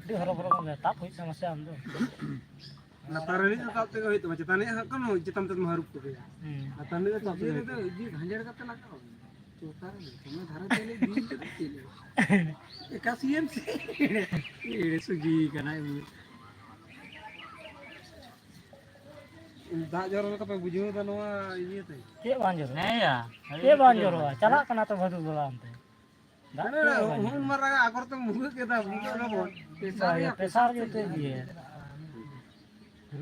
ᱟᱹᱰᱤ ᱦᱚᱨᱚᱵᱚᱨᱚ ᱜᱮ ᱛᱟᱵ ᱦᱩᱭᱩᱜ ᱛᱟᱢᱟ ᱥᱮ ᱟᱢ ᱫᱚ᱾ ᱞᱟᱛᱟᱨ ᱨᱤᱱᱤᱡ ᱫᱚ ᱛᱟᱵ ᱛᱮᱜᱮ ᱦᱩᱭᱩᱜ ᱛᱟᱢᱟ, ᱪᱮᱛᱟᱱ ᱨᱤᱱᱤᱡ ᱦᱟᱸᱜ ᱠᱟᱱᱟ, ᱪᱮᱛᱟᱱ ᱛᱮᱫ ᱢᱟ ᱦᱟᱹᱨᱩᱵ ᱠᱚᱜᱮᱭᱟ᱾ ᱦᱩᱸ᱾ ᱞᱟᱛᱟᱨ ᱨᱤᱱᱤᱡ ᱫᱚ ᱛᱟᱵ ᱛᱮᱜᱮ ᱤᱭᱟᱹ ᱦᱩᱭᱩᱜ ᱨᱮᱫᱚ ᱛᱟᱢᱟ᱾ ᱤᱭᱟᱹ ᱜᱷᱟᱸᱡᱮᱲ ᱠᱟᱛᱮ ᱞᱟᱜᱟᱣ ᱦᱩᱭᱩᱜᱼᱟ᱾ ᱪᱮᱛᱟᱱ ᱨᱮ ᱫᱚᱢᱮ ᱫᱷᱟᱨᱮ ᱛᱮ ᱞᱮ ᱵᱤᱞ ᱠᱮᱫᱟ ᱪᱮᱫ ᱞᱮᱠᱟ? ᱮᱠᱟᱥᱤ ᱮᱢ ᱥᱤ᱾ ᱮᱲᱮ ᱥᱩᱡᱤ ᱠᱟᱱᱟᱭ ᱩᱱᱤ᱾ ᱫᱟᱜ ᱡᱚᱨᱚ ᱞᱮᱠᱟ ᱯᱮ ᱵᱩᱡᱷᱟᱹᱣ ᱮᱫᱟ ᱱᱚᱣᱟ ᱤᱭᱟᱹᱛᱮ? ᱪᱮᱫ ᱵᱟᱝ ᱡᱚᱨᱚᱜᱼᱟ? ᱦᱮᱸᱭᱟ᱾ ᱪᱮᱫ ᱵᱟᱝ ᱡᱚᱨᱚᱜᱼᱟ? ᱪᱟᱞᱟᱜ ᱠᱟᱱᱟ ᱛᱚ ᱵᱷᱟᱹᱫᱩ ᱵᱟᱞᱟ ᱚᱱᱛᱮ᱾ ᱫᱟᱜ ᱦᱟᱱᱮ ᱪᱮᱫ ᱵᱟᱝ ᱦᱩᱱ ᱡᱚᱨᱚᱜᱼᱟ? ᱢᱟᱨᱟᱝ ᱟᱜ ᱟᱜᱚᱨ ᱛᱮᱢ ᱵᱷᱩᱜᱟᱹᱜ ᱠᱮᱫᱟ, ᱵᱷᱩᱜᱟᱹᱜ ᱚᱱᱟ ᱵᱚᱱ᱾ ᱯᱮᱥᱟᱨ ᱵᱟᱝ, ᱨᱮᱭᱟᱜ ᱯᱮᱥᱟᱨ ᱯᱮᱥᱟᱨ ᱜᱮ ᱩᱛᱟᱹᱨ ᱜᱮᱭᱟ᱾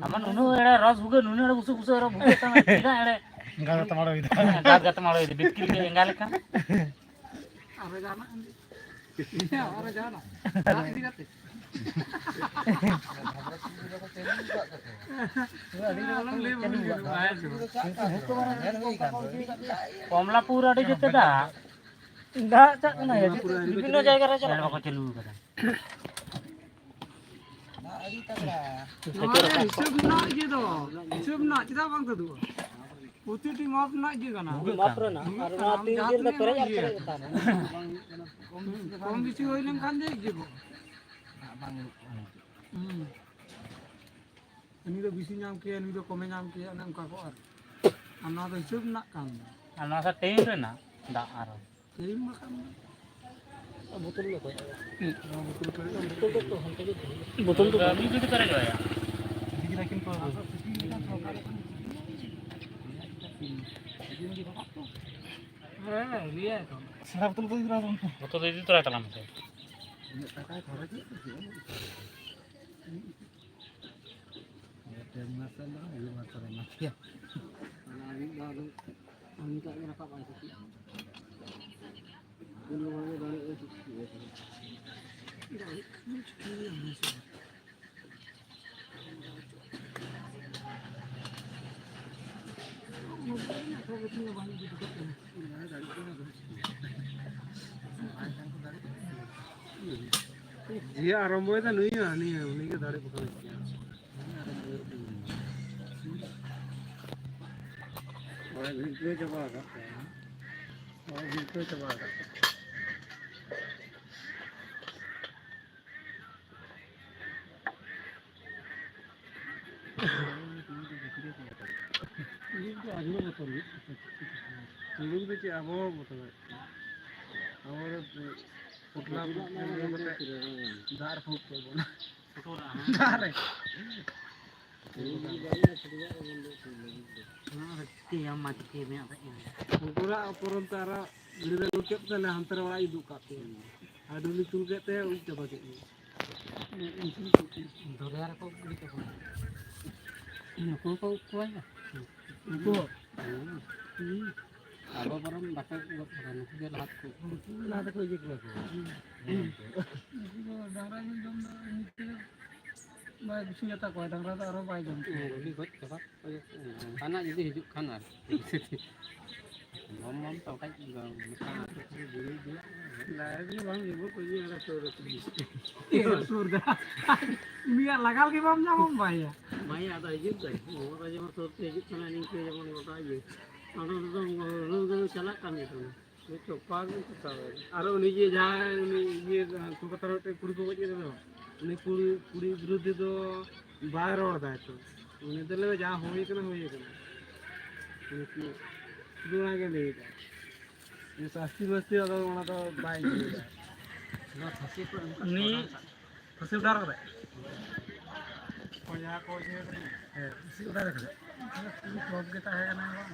ᱟᱢᱟᱜ ᱱᱩᱱᱟᱹᱜ ᱮᱲᱮ ᱨᱚᱥ ᱵᱷᱩᱜᱟᱹᱜ, ᱱᱩᱱᱟᱹᱜ ᱮᱲᱮ ᱵᱩᱥᱩᱵ ᱵᱩᱥᱩᱵ ᱨᱚᱥ ᱵᱷᱩᱜᱟᱹᱜ ᱛᱟᱢᱟ, ᱪᱮᱫᱟᱜ ᱮᱲᱮ? ᱜᱟᱞ ᱠᱟᱛᱮ ᱢᱟᱲᱚ ᱤᱫᱤ᱾ ᱦᱮᱸ, ᱜᱟᱞ ᱠᱟᱛᱮ ᱢᱟᱲᱚ ᱤᱫᱤ, ᱵᱤᱛᱠᱤᱞ ᱜᱮ ᱮᱸᱜᱟ ᱞᱮᱠᱟ᱾ ᱟᱨᱚ ᱡᱟᱦᱟᱱᱟᱜ ᱮᱢ ᱞᱟᱹᱭ? ᱟᱨᱚ ᱡᱟᱦᱟᱱᱟᱜ? ᱫᱟᱜ ᱤᱫᱤ ᱠᱟᱛᱮ? ᱟᱹᱰᱤ ᱨᱚᱠᱚᱢ ᱟᱞᱚᱢ ᱞᱟᱹᱭ ᱵᱚᱞᱚᱱ ᱠᱟᱱᱟ, ᱵᱟᱭ ᱟᱸᱡᱚᱢᱟ᱾ ᱠᱚᱢᱞᱟᱯᱩᱨ ᱟᱹᱰᱤ ᱡᱩᱛ ᱫᱟᱜ᱾ ᱫᱟᱜ ᱪᱟᱜ ᱠᱟᱱᱟ, ᱵᱤᱵᱷᱤᱱᱱᱚ ᱡᱟᱭᱜᱟ ᱨᱮ ᱪᱟᱞᱟᱜ ᱠᱟᱱᱟ᱾ ᱵᱟᱠᱚ ᱪᱟᱹᱞᱩ ᱠᱟᱫᱟ᱾ ᱱᱚᱣᱟ ᱨᱮ ᱦᱤᱥᱟᱹᱵ ᱨᱮᱱᱟᱜ ᱤᱭᱟᱹ ᱫᱚ, ᱦᱤᱥᱟᱹᱵ ᱨᱮᱱᱟᱜ ᱪᱮᱫᱟᱜ ᱵᱟᱝ ᱛᱩᱫᱩᱜᱼᱟ? ᱯᱨᱚᱛᱤᱴᱤ ᱢᱟᱯ ᱨᱮᱱᱟᱜ ᱜᱮ ᱠᱟᱱᱟ᱾ ᱵᱷᱩᱜᱟᱹᱜ ᱢᱟᱯ ᱠᱟᱱᱟ᱾ ᱨᱮᱱᱟᱜ᱾ ᱟᱨ ᱚᱱᱟ ᱛᱤᱱ ᱫᱤᱱ ᱫᱚ ᱯᱮᱨᱮᱡ ᱟᱨ ᱯᱮᱨᱮᱡ ᱠᱟᱱᱟ᱾ ᱠᱚᱢ ᱵᱮᱥᱤ ᱦᱩᱭ ᱞᱮᱱᱠᱷᱟᱱ ᱜᱮ ᱤᱭᱟᱹ ᱠᱚᱜᱼᱟ᱾ ᱦᱩᱸ᱾ ᱩᱱᱤ ᱫᱚ ᱵᱮᱥᱤ ᱧᱟᱢ ᱠᱮᱭᱟ, ᱱᱩᱭ ᱫᱚ ᱠᱚᱢᱮ ᱧᱟᱢ ᱠᱮᱭᱟ, ᱚᱱᱮ ᱚᱱᱠᱟ ᱠᱚ ᱟᱨ᱾ ᱟᱨ ᱱᱚᱣᱟ ᱫᱚ ᱦᱤᱥᱟᱹᱵ ᱨᱮᱱᱟᱜ ᱠᱟᱱ ᱫᱚ᱾ ᱟᱨ ᱱᱚᱣᱟ ᱫᱚ ᱴᱟᱭᱤᱢ ᱨᱮᱱᱟᱜ ᱫᱟᱜ ᱟᱨᱚ᱾ ᱴᱟᱭᱤᱢ ᱵᱟᱠᱷᱟᱱ ᱫᱚ᱾ ᱵᱳᱛᱚᱞ ᱫᱚ ᱚᱠᱚᱭᱟᱜ? ᱱᱚᱣᱟ ᱵᱳᱛᱚᱞ ᱯᱮᱨᱮᱡ ᱟᱢ᱾ ᱵᱳᱛᱚᱞ ᱫᱚ ᱛᱚ ᱦᱟᱱᱛᱮ ᱜᱮ ᱫᱚᱦᱚᱭ ᱦᱩᱭᱩᱜᱼᱟ᱾ ᱵᱳᱛᱚᱞ ᱫᱚ ᱢᱤᱫ ᱡᱩᱫᱤ ᱯᱮᱨᱮᱡᱚᱜᱼᱟ᱾ ᱤᱫᱤ ᱠᱮᱫᱟ ᱠᱤᱱ ᱛᱚ᱾ ᱦᱮᱸ, ᱞᱟᱹᱭᱟᱭ ᱛᱚ᱾ ᱥᱮᱬᱟ ᱵᱳᱛᱚᱞ ᱠᱚ ᱤᱫᱤ ᱛᱚᱨᱟ ᱛᱟᱵᱚᱱ ᱯᱮ᱾ ᱵᱳᱛᱚᱞ ᱫᱚ ᱤᱫᱤ ᱛᱚᱨᱟᱭ ᱛᱟᱞᱟᱝ ᱢᱮᱥᱮ᱾ ᱩᱱᱟᱹᱜ ᱴᱟᱠᱟᱭ ᱠᱷᱚᱨᱚᱪ ᱮᱫ ᱫᱚ᱾ ᱰᱮᱲ ᱢᱟᱥ ᱨᱮᱱᱟᱜ ᱢᱤᱫ ᱢᱟᱥ ᱨᱮᱱᱟᱜ ᱜᱮ᱾ ᱚᱱᱟ ᱢᱤᱫ ᱫᱷᱟᱣ ᱫᱚ ᱩᱱᱤᱴᱟᱜ ᱜᱮ ᱨᱟᱠᱟᱵ ᱵᱟᱭ ᱠᱩᱥᱤᱭᱟᱜᱼᱟ᱾ ᱩᱱ ᱵᱚᱸᱜᱟ ᱜᱮ ᱫᱟᱲᱮ ᱟᱹᱪᱩᱨ ᱠᱮᱫᱮᱭᱟ᱾ ᱫᱟᱲᱮ ᱟᱹᱪᱩᱨ ᱠᱮᱫᱮᱭᱟ ᱩᱱᱤ ᱥᱮ᱾ ᱡᱮ ᱟᱨᱟᱢᱵᱚᱭᱮᱫᱟ ᱱᱩᱭ ᱦᱚᱸ, ᱦᱟᱹᱱᱤ ᱦᱚᱸ, ᱩᱱᱤ ᱜᱮ ᱫᱟᱲᱮ ᱵᱟᱠᱷᱟᱱ ᱪᱮᱫ? ᱦᱚᱲ ᱵᱷᱤᱲ ᱪᱟᱵᱟ ᱟᱠᱟᱫ ᱠᱚᱣᱟ᱾ ᱦᱚᱲ ᱵᱷᱤᱲ ᱪᱟᱵᱟ ᱟᱠᱟᱫ ᱠᱚᱣᱟ᱾ ᱤᱧ ᱫᱚ ᱟᱹᱰᱤ ᱵᱚᱛᱚᱨ ᱦᱩᱭᱩᱜ ᱠᱟᱱᱟ᱾ ᱦᱩᱲᱩ ᱫᱚ ᱪᱮᱫ ᱟᱵᱚ ᱦᱚᱸ ᱵᱚᱛᱚᱨ ᱦᱩᱭᱩᱜ ᱠᱟᱱᱟ? ᱟᱵᱚ ᱫᱚ ᱯᱚᱴᱞᱟ ᱠᱚ ᱠᱟᱛᱮ ᱫᱟᱜ ᱨᱮ ᱯᱷᱩᱲᱩᱜ ᱠᱚ ᱵᱚᱱᱟ᱾ ᱫᱟᱜ ᱨᱮ᱾ ᱚᱱᱟ ᱫᱚ ᱪᱤᱠᱟᱹᱭᱟᱢ ᱢᱟ, ᱪᱤᱠᱟᱹᱭ ᱢᱮ ᱟᱫᱚ ᱤᱧ᱾ ᱩᱱᱠᱩ ᱨᱟᱜ ᱯᱚᱨᱚᱱ ᱛᱮ ᱟᱨᱚ ᱜᱤᱫᱽᱨᱟᱹ ᱨᱩᱣᱟᱹᱲ ᱠᱮᱫ ᱛᱮ ᱦᱟᱱᱛᱮ ᱨᱮ ᱚᱲᱟᱜ ᱤᱧ ᱩᱫᱩᱜ ᱠᱟᱜ ᱯᱮᱭᱟ᱾ ᱟᱨ ᱰᱩᱞᱤ ᱛᱩᱞ ᱠᱮᱫ ᱛᱮ ᱩᱵ ᱪᱟᱵᱟ ᱠᱮᱫ ᱜᱮ᱾ ᱫᱚᱨᱭᱟ ᱨᱮᱠᱚ ᱜᱤᱰᱤ ᱠᱟᱠᱚ᱾ ᱱᱩᱠᱩ ᱦᱚᱸᱠᱚ ᱩᱵ ᱠᱚᱣᱟ ᱭᱟ᱾ ᱩᱱᱠᱩ ᱦᱚᱸ? ᱦᱩᱸ᱾ ᱟᱵᱚ ᱵᱚᱨᱚᱝ ᱵᱟᱠᱚ ᱩᱵ ᱜᱚᱫ ᱠᱟᱫᱟ, ᱱᱩᱠᱩ ᱜᱮ ᱞᱟᱦᱟ ᱛᱮᱠᱚ ᱩᱵ᱾ ᱩᱱᱠᱩ ᱞᱟᱦᱟ ᱛᱮᱠᱚ ᱤᱭᱟᱹ ᱠᱚᱣᱟ ᱠᱚ᱾ ᱦᱩᱸ᱾ ᱩᱱᱠᱩ ᱫᱚ ᱰᱟᱝᱨᱟ ᱡᱤᱞ ᱡᱚᱢ ᱫᱚ ᱮᱢᱱᱤ ᱛᱮ ᱵᱟᱭ ᱠᱩᱥᱤᱭᱟᱛᱟ ᱠᱚᱣᱟ, ᱰᱟᱝᱨᱟ ᱫᱚ ᱟᱨᱦᱚᱸ ᱵᱟᱭ ᱡᱚᱢ ᱠᱚᱣᱟ᱾ ᱦᱮᱸ, ᱜᱩᱞᱤ ᱜᱚᱡ ᱪᱟᱵᱟ᱾ ᱚᱱᱠᱟᱱᱟᱜ ᱡᱩᱫᱤ ᱦᱤᱡᱩᱜ ᱠᱷᱟᱱ ᱟᱨ ᱵᱟᱢ ᱵᱟᱢ ᱛᱚ ᱠᱟᱡ ᱢᱮᱛᱟ ᱞᱟᱭ ᱫᱚ ᱵᱟᱝ ᱤᱵᱩ ᱠᱚ ᱤᱭᱟᱹ ᱟᱨ ᱥᱩᱨ ᱨᱮ ᱯᱩᱞᱤᱥ᱾ ᱤᱭᱟᱹ ᱥᱩᱨ ᱫᱟ᱾ ᱩᱱᱤᱭᱟᱜ ᱞᱟᱜᱟᱞ ᱜᱮ ᱵᱟᱢ ᱧᱟᱢᱟ ᱵᱟᱭᱟ᱾ ᱵᱟᱭᱟ ᱟᱫᱚ ᱦᱤᱡᱩᱜ ᱠᱟᱱ᱾ ᱱᱚᱣᱟ ᱫᱚ ᱡᱮᱢᱚᱱ ᱥᱩᱨ ᱛᱮ ᱦᱤᱡᱩᱜ ᱠᱟᱱᱟ, ᱱᱤᱝᱠᱟᱹ ᱡᱮᱢᱚᱱ ᱜᱚᱴᱟ ᱤᱭᱟᱹ᱾ ᱚᱸᱰᱮ ᱫᱚ ᱦᱩᱲᱩ ᱫᱚ ᱪᱟᱞᱟᱜ ᱠᱟᱱ ᱜᱮ ᱛᱟᱵᱚᱱᱟ᱾ ᱩᱱᱤ ᱪᱚᱯᱟᱨ ᱜᱮ ᱪᱚᱯᱟᱨ᱾ ᱟᱨ ᱩᱱᱤ ᱡᱮ ᱡᱟᱦᱟᱸᱭ ᱩᱱᱤ ᱤᱭᱟᱹ ᱠᱳᱞᱠᱟᱛᱟ ᱨᱮ ᱢᱤᱫᱴᱮᱱ ᱠᱩᱲᱤ ᱠᱚ ᱜᱚᱡ ᱠᱮᱫᱮ ᱫᱚ, ᱩᱱᱤ ᱠᱩᱲᱤ, ᱠᱩᱲᱤ ᱵᱤᱨᱩᱫᱷᱤ ᱫᱚ ᱵᱟᱭ ᱨᱚᱲ ᱫᱟᱭ ᱛᱚ᱾ ᱩᱱᱤ ᱫᱚ ᱞᱟᱹᱭ ᱡᱟᱦᱟᱸ ᱦᱩᱭ ᱠᱟᱱᱟ, ᱦᱩᱭ ᱠᱟᱱᱟ᱾ ᱩᱱᱤ ᱠᱩ-, ᱥᱩᱫᱷᱩ ᱚᱱᱟ ᱜᱮ ᱞᱟᱹᱭ ᱫᱟᱭ᱾ ᱡᱮ ᱥᱟᱥᱛᱤ ᱢᱟᱥᱛᱤ ᱟᱫᱚ ᱚᱱᱟ ᱫᱚ ᱵᱟᱭ ᱤᱭᱟᱹᱭᱟ᱾ ᱱᱚᱣᱟ ᱯᱷᱟᱹᱥᱤ ᱠᱚ ᱮᱢ ᱠᱟᱜ ᱩᱱᱤ ᱠᱚᱣᱟ᱾ ᱯᱷᱟᱹᱥᱤ ᱚᱰᱟᱨ ᱠᱟᱫᱟᱭ᱾ ᱚᱠᱚᱭ ᱡᱟᱦᱟᱸ ᱠᱚ ᱤᱭᱟᱹ ᱠᱟᱱᱟ᱾ ᱦᱮᱸ, ᱯᱷᱟᱹᱥᱤ ᱚᱰᱟᱨ ᱠᱟᱫᱟᱭ᱾ ᱩᱱᱤ ᱴᱚᱯ ᱜᱮ ᱛᱟᱦᱮᱸ ᱠᱟᱱᱟ ᱵᱟᱝ?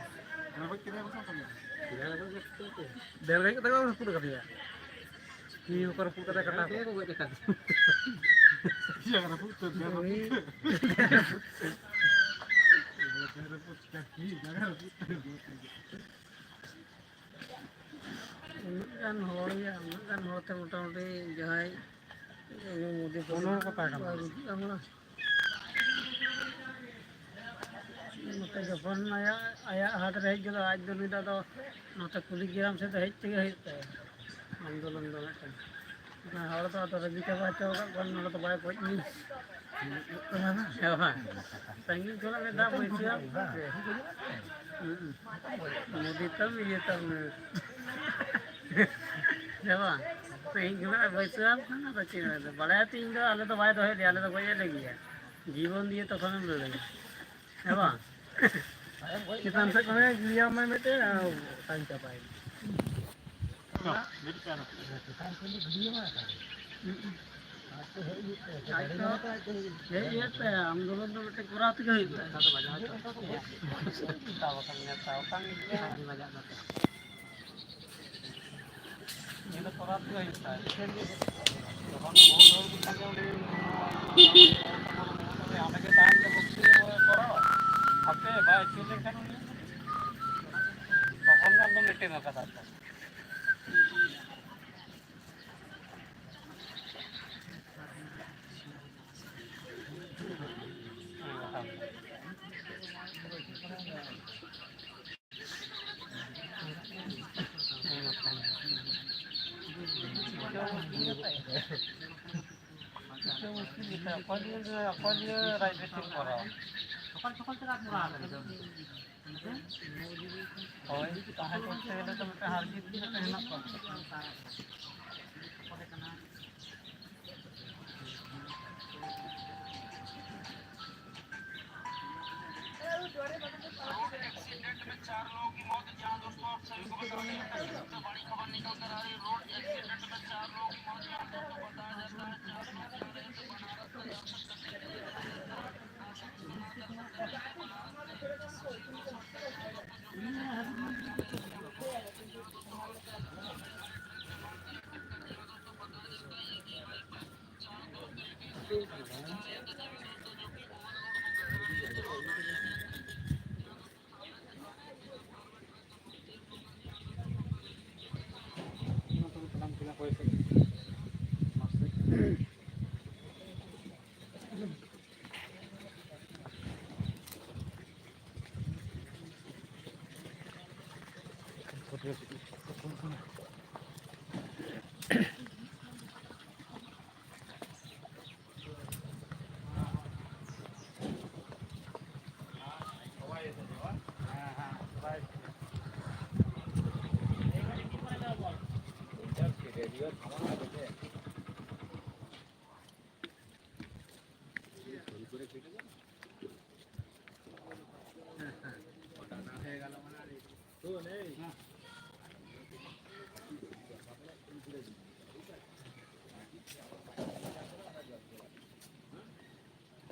ᱚᱱᱟ ᱜᱚᱡ ᱠᱮᱫᱮᱭᱟ ᱠᱚ ᱥᱮ ᱵᱟᱝ? ᱰᱮᱲ ᱜᱷᱟᱹᱲᱤᱡ ᱠᱟᱛᱮ ᱠᱚ ᱨᱟᱹᱯᱩᱫ ᱠᱟᱫᱮᱭᱟ᱾ ᱛᱤ ᱦᱚᱸᱠᱚ ᱨᱟᱹᱯᱩᱫ ᱠᱟᱫᱟ, ᱠᱟᱴᱟ ᱠᱚ᱾ ᱛᱤ ᱠᱚ ᱜᱚᱡ ᱟᱠᱟᱫ᱾ ᱡᱟᱸᱜᱟ ᱨᱟᱹᱯᱩᱫ ᱩᱛᱟᱹᱨ, ᱡᱟᱸᱜᱟ ᱨᱟᱹᱯᱩᱫ ᱩᱛᱟᱹᱨ᱾ ᱡᱟᱸᱜᱟ ᱨᱟᱹᱯᱩᱫ ᱩᱛᱟᱹᱨ, ᱛᱤ ᱡᱟᱸᱜᱟ ᱨᱟᱹᱯᱩᱫ ᱩᱛᱟᱹᱨ᱾ ᱩᱱᱟᱹᱜ ᱜᱟᱱ ᱦᱚᱲ ᱜᱮ, ᱩᱱᱟᱹᱜ ᱜᱟᱱ ᱦᱚᱲ ᱛᱮ ᱢᱚᱴᱟᱢᱩᱴᱤ ᱡᱟᱦᱟᱸᱭ ᱩᱱᱤ ᱢᱳᱫᱤ ᱚᱱᱟ ᱠᱚ ᱛᱟᱦᱮᱸ ᱠᱟᱱᱟ᱾ ᱵᱟᱭ ᱵᱩᱡᱷᱟᱹᱜᱼᱟ ᱢᱟ᱾ ᱱᱚᱛᱮ ᱡᱚᱠᱷᱚᱱ ᱟᱭᱟᱜ, ᱟᱭᱟᱜ ᱦᱟᱛ ᱨᱮ ᱦᱮᱡ ᱜᱚᱫᱚᱜᱼᱟ, ᱟᱡ ᱫᱚ ᱱᱩᱭ ᱫᱚ ᱟᱫᱚ ᱱᱚᱛᱮ ᱠᱩᱞᱤᱜᱨᱟᱢ ᱥᱮᱫ ᱫᱚ ᱦᱮᱡ ᱛᱮᱜᱮ ᱦᱩᱭᱩᱜ ᱛᱟᱭᱟ᱾ ᱟᱱᱫᱳᱞᱚᱱ ᱫᱚ ᱢᱤᱫᱴᱮᱱ᱾ ᱚᱱᱟ ᱦᱚᱲ ᱫᱚ ᱟᱫᱚ ᱨᱟᱹᱜᱤ ᱪᱟᱵᱟ ᱦᱚᱪᱚ ᱟᱠᱟᱫ ᱠᱚᱣᱟ, ᱱᱚᱰᱮ ᱫᱚ ᱵᱟᱭ ᱜᱚᱡ ᱞᱮᱱᱟ᱾ ᱦᱮᱸ ᱵᱟᱝ? ᱥᱟᱺᱜᱤᱧ ᱠᱷᱚᱱᱟᱜ ᱜᱮ ᱫᱟᱜ ᱵᱟᱹᱭᱥᱟᱹᱣ᱾ ᱦᱩᱸ᱾ ᱢᱳᱫᱤ ᱛᱟᱢ ᱤᱭᱟᱹ ᱛᱟᱢ᱾ ᱦᱮᱸ ᱵᱟᱝ? ᱥᱟᱺᱜᱤᱧ ᱠᱷᱚᱱᱟᱜ ᱵᱟᱹᱭᱥᱟᱹᱣ ᱟᱢ ᱠᱷᱟᱱ ᱟᱫᱚ ᱪᱮᱫ ᱮᱢ ᱢᱮᱱᱟ? ᱵᱟᱲᱟᱭᱟ ᱛᱚ ᱤᱧ ᱫᱚ ᱟᱞᱮ ᱫᱚ ᱵᱟᱭ ᱫᱚᱦᱚᱭ ᱞᱮᱭᱟ, ᱟᱞᱮ ᱫᱚ ᱜᱚᱡ ᱞᱮ ᱜᱮᱭᱟ᱾ ᱡᱤᱵᱚᱱ ᱫᱤᱭᱮ ᱛᱚᱠᱷᱚᱱᱮᱢ ᱞᱟᱹᱲᱦᱟᱹᱭᱟ᱾ ᱦᱮᱸ ᱵᱟᱝ? ᱪᱮᱛᱟᱱ ᱥᱮᱫ ᱠᱷᱚᱱᱮ ᱜᱤᱲᱤᱭᱟᱢᱟᱭ ᱢᱤᱫᱴᱮᱱ, ᱟᱨ ᱚᱴᱟᱝ ᱪᱟᱵᱟᱭᱮᱱᱟ᱾ ᱟᱡ ᱫᱚ ᱦᱮᱡ ᱦᱩᱭᱩᱜ ᱛᱟᱭᱟ, ᱟᱱᱫᱳᱞᱚᱱ ᱫᱚ ᱢᱤᱫᱴᱮᱱ ᱠᱚᱨᱟᱣ ᱛᱮᱜᱮ ᱦᱩᱭᱩᱜ ᱛᱟᱭᱟ᱾ ᱱᱤᱭᱟᱹ ᱫᱚ ᱠᱚᱨᱟᱣ ᱛᱮᱜᱮ ᱦᱩᱭᱩᱜ ᱛᱟᱭᱟ᱾ ᱡᱚᱠᱷᱚᱱ ᱵᱷᱳᱴ ᱦᱩᱭ ᱞᱮᱱᱠᱷᱟᱱ ᱜᱮ ᱩᱱᱤ ᱦᱟᱸᱰᱮ ᱜᱮ ᱛᱟᱦᱮᱱ ᱜᱮ ᱵᱷᱚᱠᱛᱤ ᱠᱚᱨᱟᱣᱟ᱾ ᱦᱟᱯᱮ ᱵᱟᱭ ᱟᱹᱪᱩᱨ ᱞᱮᱱᱠᱷᱟᱱ ᱩᱱᱤ ᱛᱚᱠᱷᱚᱱ ᱜᱮ ᱟᱢᱫᱚ ᱢᱤᱴᱤᱝ ᱟᱠᱟᱫᱟ ᱛᱚ᱾ ᱢᱩᱥᱠᱤᱞ ᱜᱮᱛᱟᱭᱟ, ᱚᱠᱚᱭ ᱱᱤᱭᱮ, ᱚᱠᱚᱭ ᱱᱤᱭᱮ ᱨᱟᱡᱽᱱᱤᱛᱤᱢ ᱠᱚᱨᱟᱣᱟ? ᱦᱳᱭ, ᱛᱟᱦᱮᱸ ᱠᱚᱨᱛᱮ ᱜᱮᱞᱮ ᱛᱚ ᱢᱤᱫᱴᱟᱝ ᱦᱟᱨ ᱡᱤᱛ ᱢᱤᱫᱴᱟᱝ ᱦᱮᱱᱟᱜ ᱛᱟᱵᱚᱱᱟ᱾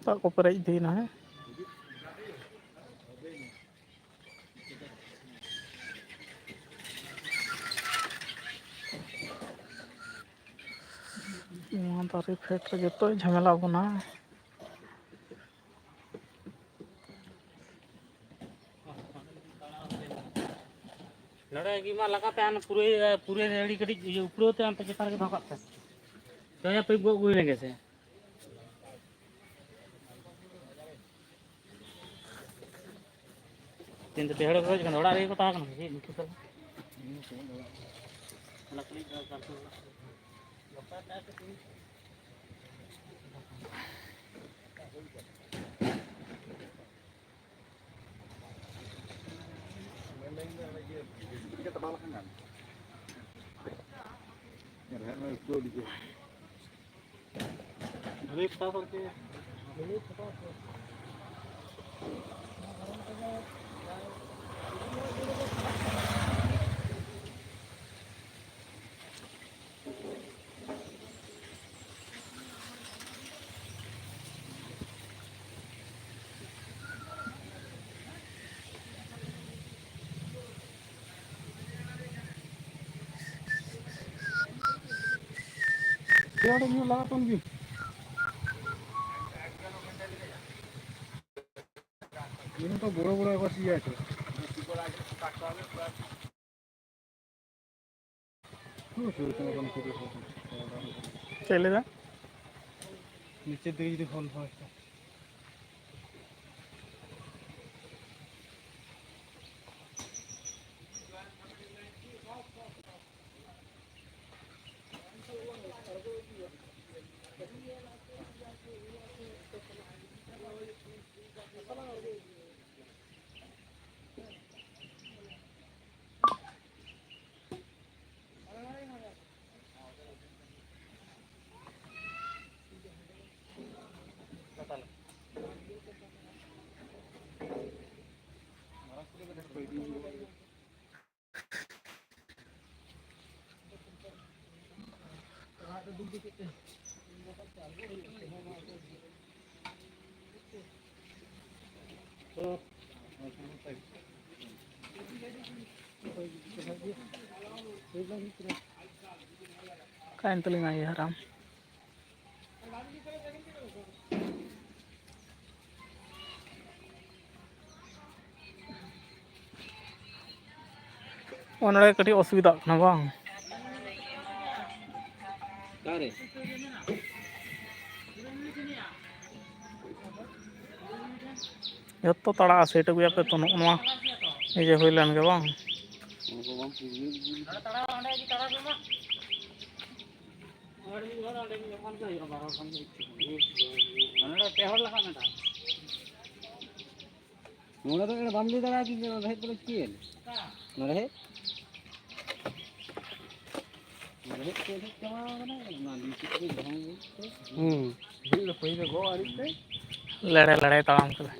ᱫᱟᱜ ᱠᱚ ᱯᱮᱨᱮᱡ ᱤᱫᱤᱭᱮᱱᱟ, ᱦᱮᱸ᱾ ᱱᱚᱣᱟ ᱫᱟᱨᱮ ᱯᱷᱮᱰ ᱨᱮᱜᱮ ᱛᱚᱭ ᱡᱷᱟᱢᱮᱞᱟ ᱵᱚᱱᱟ᱾ ᱱᱚᱰᱮ ᱜᱮ ᱢᱟ ᱞᱟᱜᱟ ᱯᱮ, ᱟᱨ ᱯᱩᱨᱟᱹᱭ, ᱯᱩᱨᱟᱹᱭ ᱟᱹᱰᱤ ᱠᱟᱹᱴᱤᱡ ᱤᱭᱟᱹ ᱩᱯᱲᱟᱹᱣ ᱛᱮ ᱚᱱᱛᱮ ᱪᱮᱛᱟᱱ ᱨᱮᱜᱮ ᱫᱚᱦᱚ ᱠᱟᱜ ᱯᱮ᱾ ᱪᱚᱭᱟ ᱯᱟᱹᱭᱤᱯ ᱜᱚᱜ ᱟᱹᱜᱩᱭ ᱞᱮᱜᱮ ᱥᱮ᱾ ᱛᱮᱦᱮᱧ ᱫᱚ ᱯᱮ ᱦᱚᱲ ᱠᱚ ᱦᱮᱡ ᱠᱟᱱᱟ, ᱚᱲᱟᱜ ᱨᱮᱜᱮ ᱠᱚ ᱛᱟᱦᱮᱸ ᱠᱟᱱᱟ ᱥᱮ ᱪᱮᱫ? ᱱᱩᱠᱩ ᱫᱚ ᱚᱱᱟ ᱠᱷᱟᱹᱞᱤ ᱫᱚ ᱵᱟᱨ ᱯᱮ ᱚᱲᱟᱜ᱾ ᱚᱸᱰᱮ ᱧᱩ ᱞᱟᱜᱟ ᱠᱷᱚᱱ ᱜᱮ᱾ ᱤᱧ ᱫᱚ ᱵᱚᱲᱚ ᱵᱚᱲᱚ ᱠᱚ ᱥᱤᱭᱟ ᱪᱚ᱾ ᱪᱮᱫ ᱞᱟᱹᱭᱫᱟ? ᱱᱤᱪᱮ ᱫᱤᱠᱷᱮ ᱡᱩᱫᱤ ᱦᱚᱞ ᱦᱚᱭ᱾ ᱚᱠᱟᱭᱮᱱ ᱛᱟᱞᱤᱧᱟ ᱤᱭᱟᱹ ᱦᱟᱨᱟᱢ? ᱚ, ᱱᱚᱰᱮ ᱠᱟᱹᱴᱤᱡ ᱚᱥᱩᱵᱤᱫᱷᱟᱜ ᱠᱟᱱᱟ ᱵᱟᱝ? ᱚᱠᱟᱨᱮ? ᱡᱚᱛᱚ ᱛᱟᱲᱟᱜᱼᱟ, ᱥᱮᱴ ᱟᱹᱜᱩᱭᱟᱯᱮ ᱛᱚ᱾ ᱱᱚᱜᱼᱚ ᱱᱚᱣᱟ ᱱᱤᱡᱮ ᱦᱩᱭ ᱞᱮᱱ ᱜᱮ ᱵᱟᱝ? ᱱᱚᱰᱮ ᱯᱮ ᱦᱚᱲ ᱞᱟᱜᱟᱜ ᱢᱮ ᱛᱟᱦᱚᱞᱮ᱾ ᱱᱚᱰᱮ ᱫᱚ ᱮᱲᱮ ᱵᱟᱢ ᱞᱟᱹᱭ ᱫᱟᱲᱮᱭᱟᱜᱼᱟ ᱡᱮ ᱱᱚᱣᱟ ᱨᱮᱦᱮᱫ ᱫᱚᱞᱮ ᱪᱤᱠᱟᱹᱭᱟ? ᱱᱚᱣᱟ ᱨᱮᱦᱮᱫ? ᱱᱚᱣᱟ ᱨᱮᱦᱮᱫ ᱠᱚ ᱮᱴᱮᱫ ᱪᱟᱵᱟ ᱟᱠᱟᱱᱟ, ᱚᱱᱟ ᱞᱤᱧ ᱪᱮᱫ ᱠᱚ ᱫᱚᱦᱚ ᱦᱩᱭᱩᱜ ᱛᱮ᱾ ᱦᱩᱸ᱾ ᱵᱷᱤᱲ ᱫᱚ ᱯᱟᱹᱭᱞᱟᱹ ᱜᱚᱜ ᱟᱹᱨᱤ ᱛᱮ᱾ ᱞᱮᱲᱮ ᱞᱮᱲᱮ ᱛᱟᱲᱟᱢ ᱠᱟᱫᱟ᱾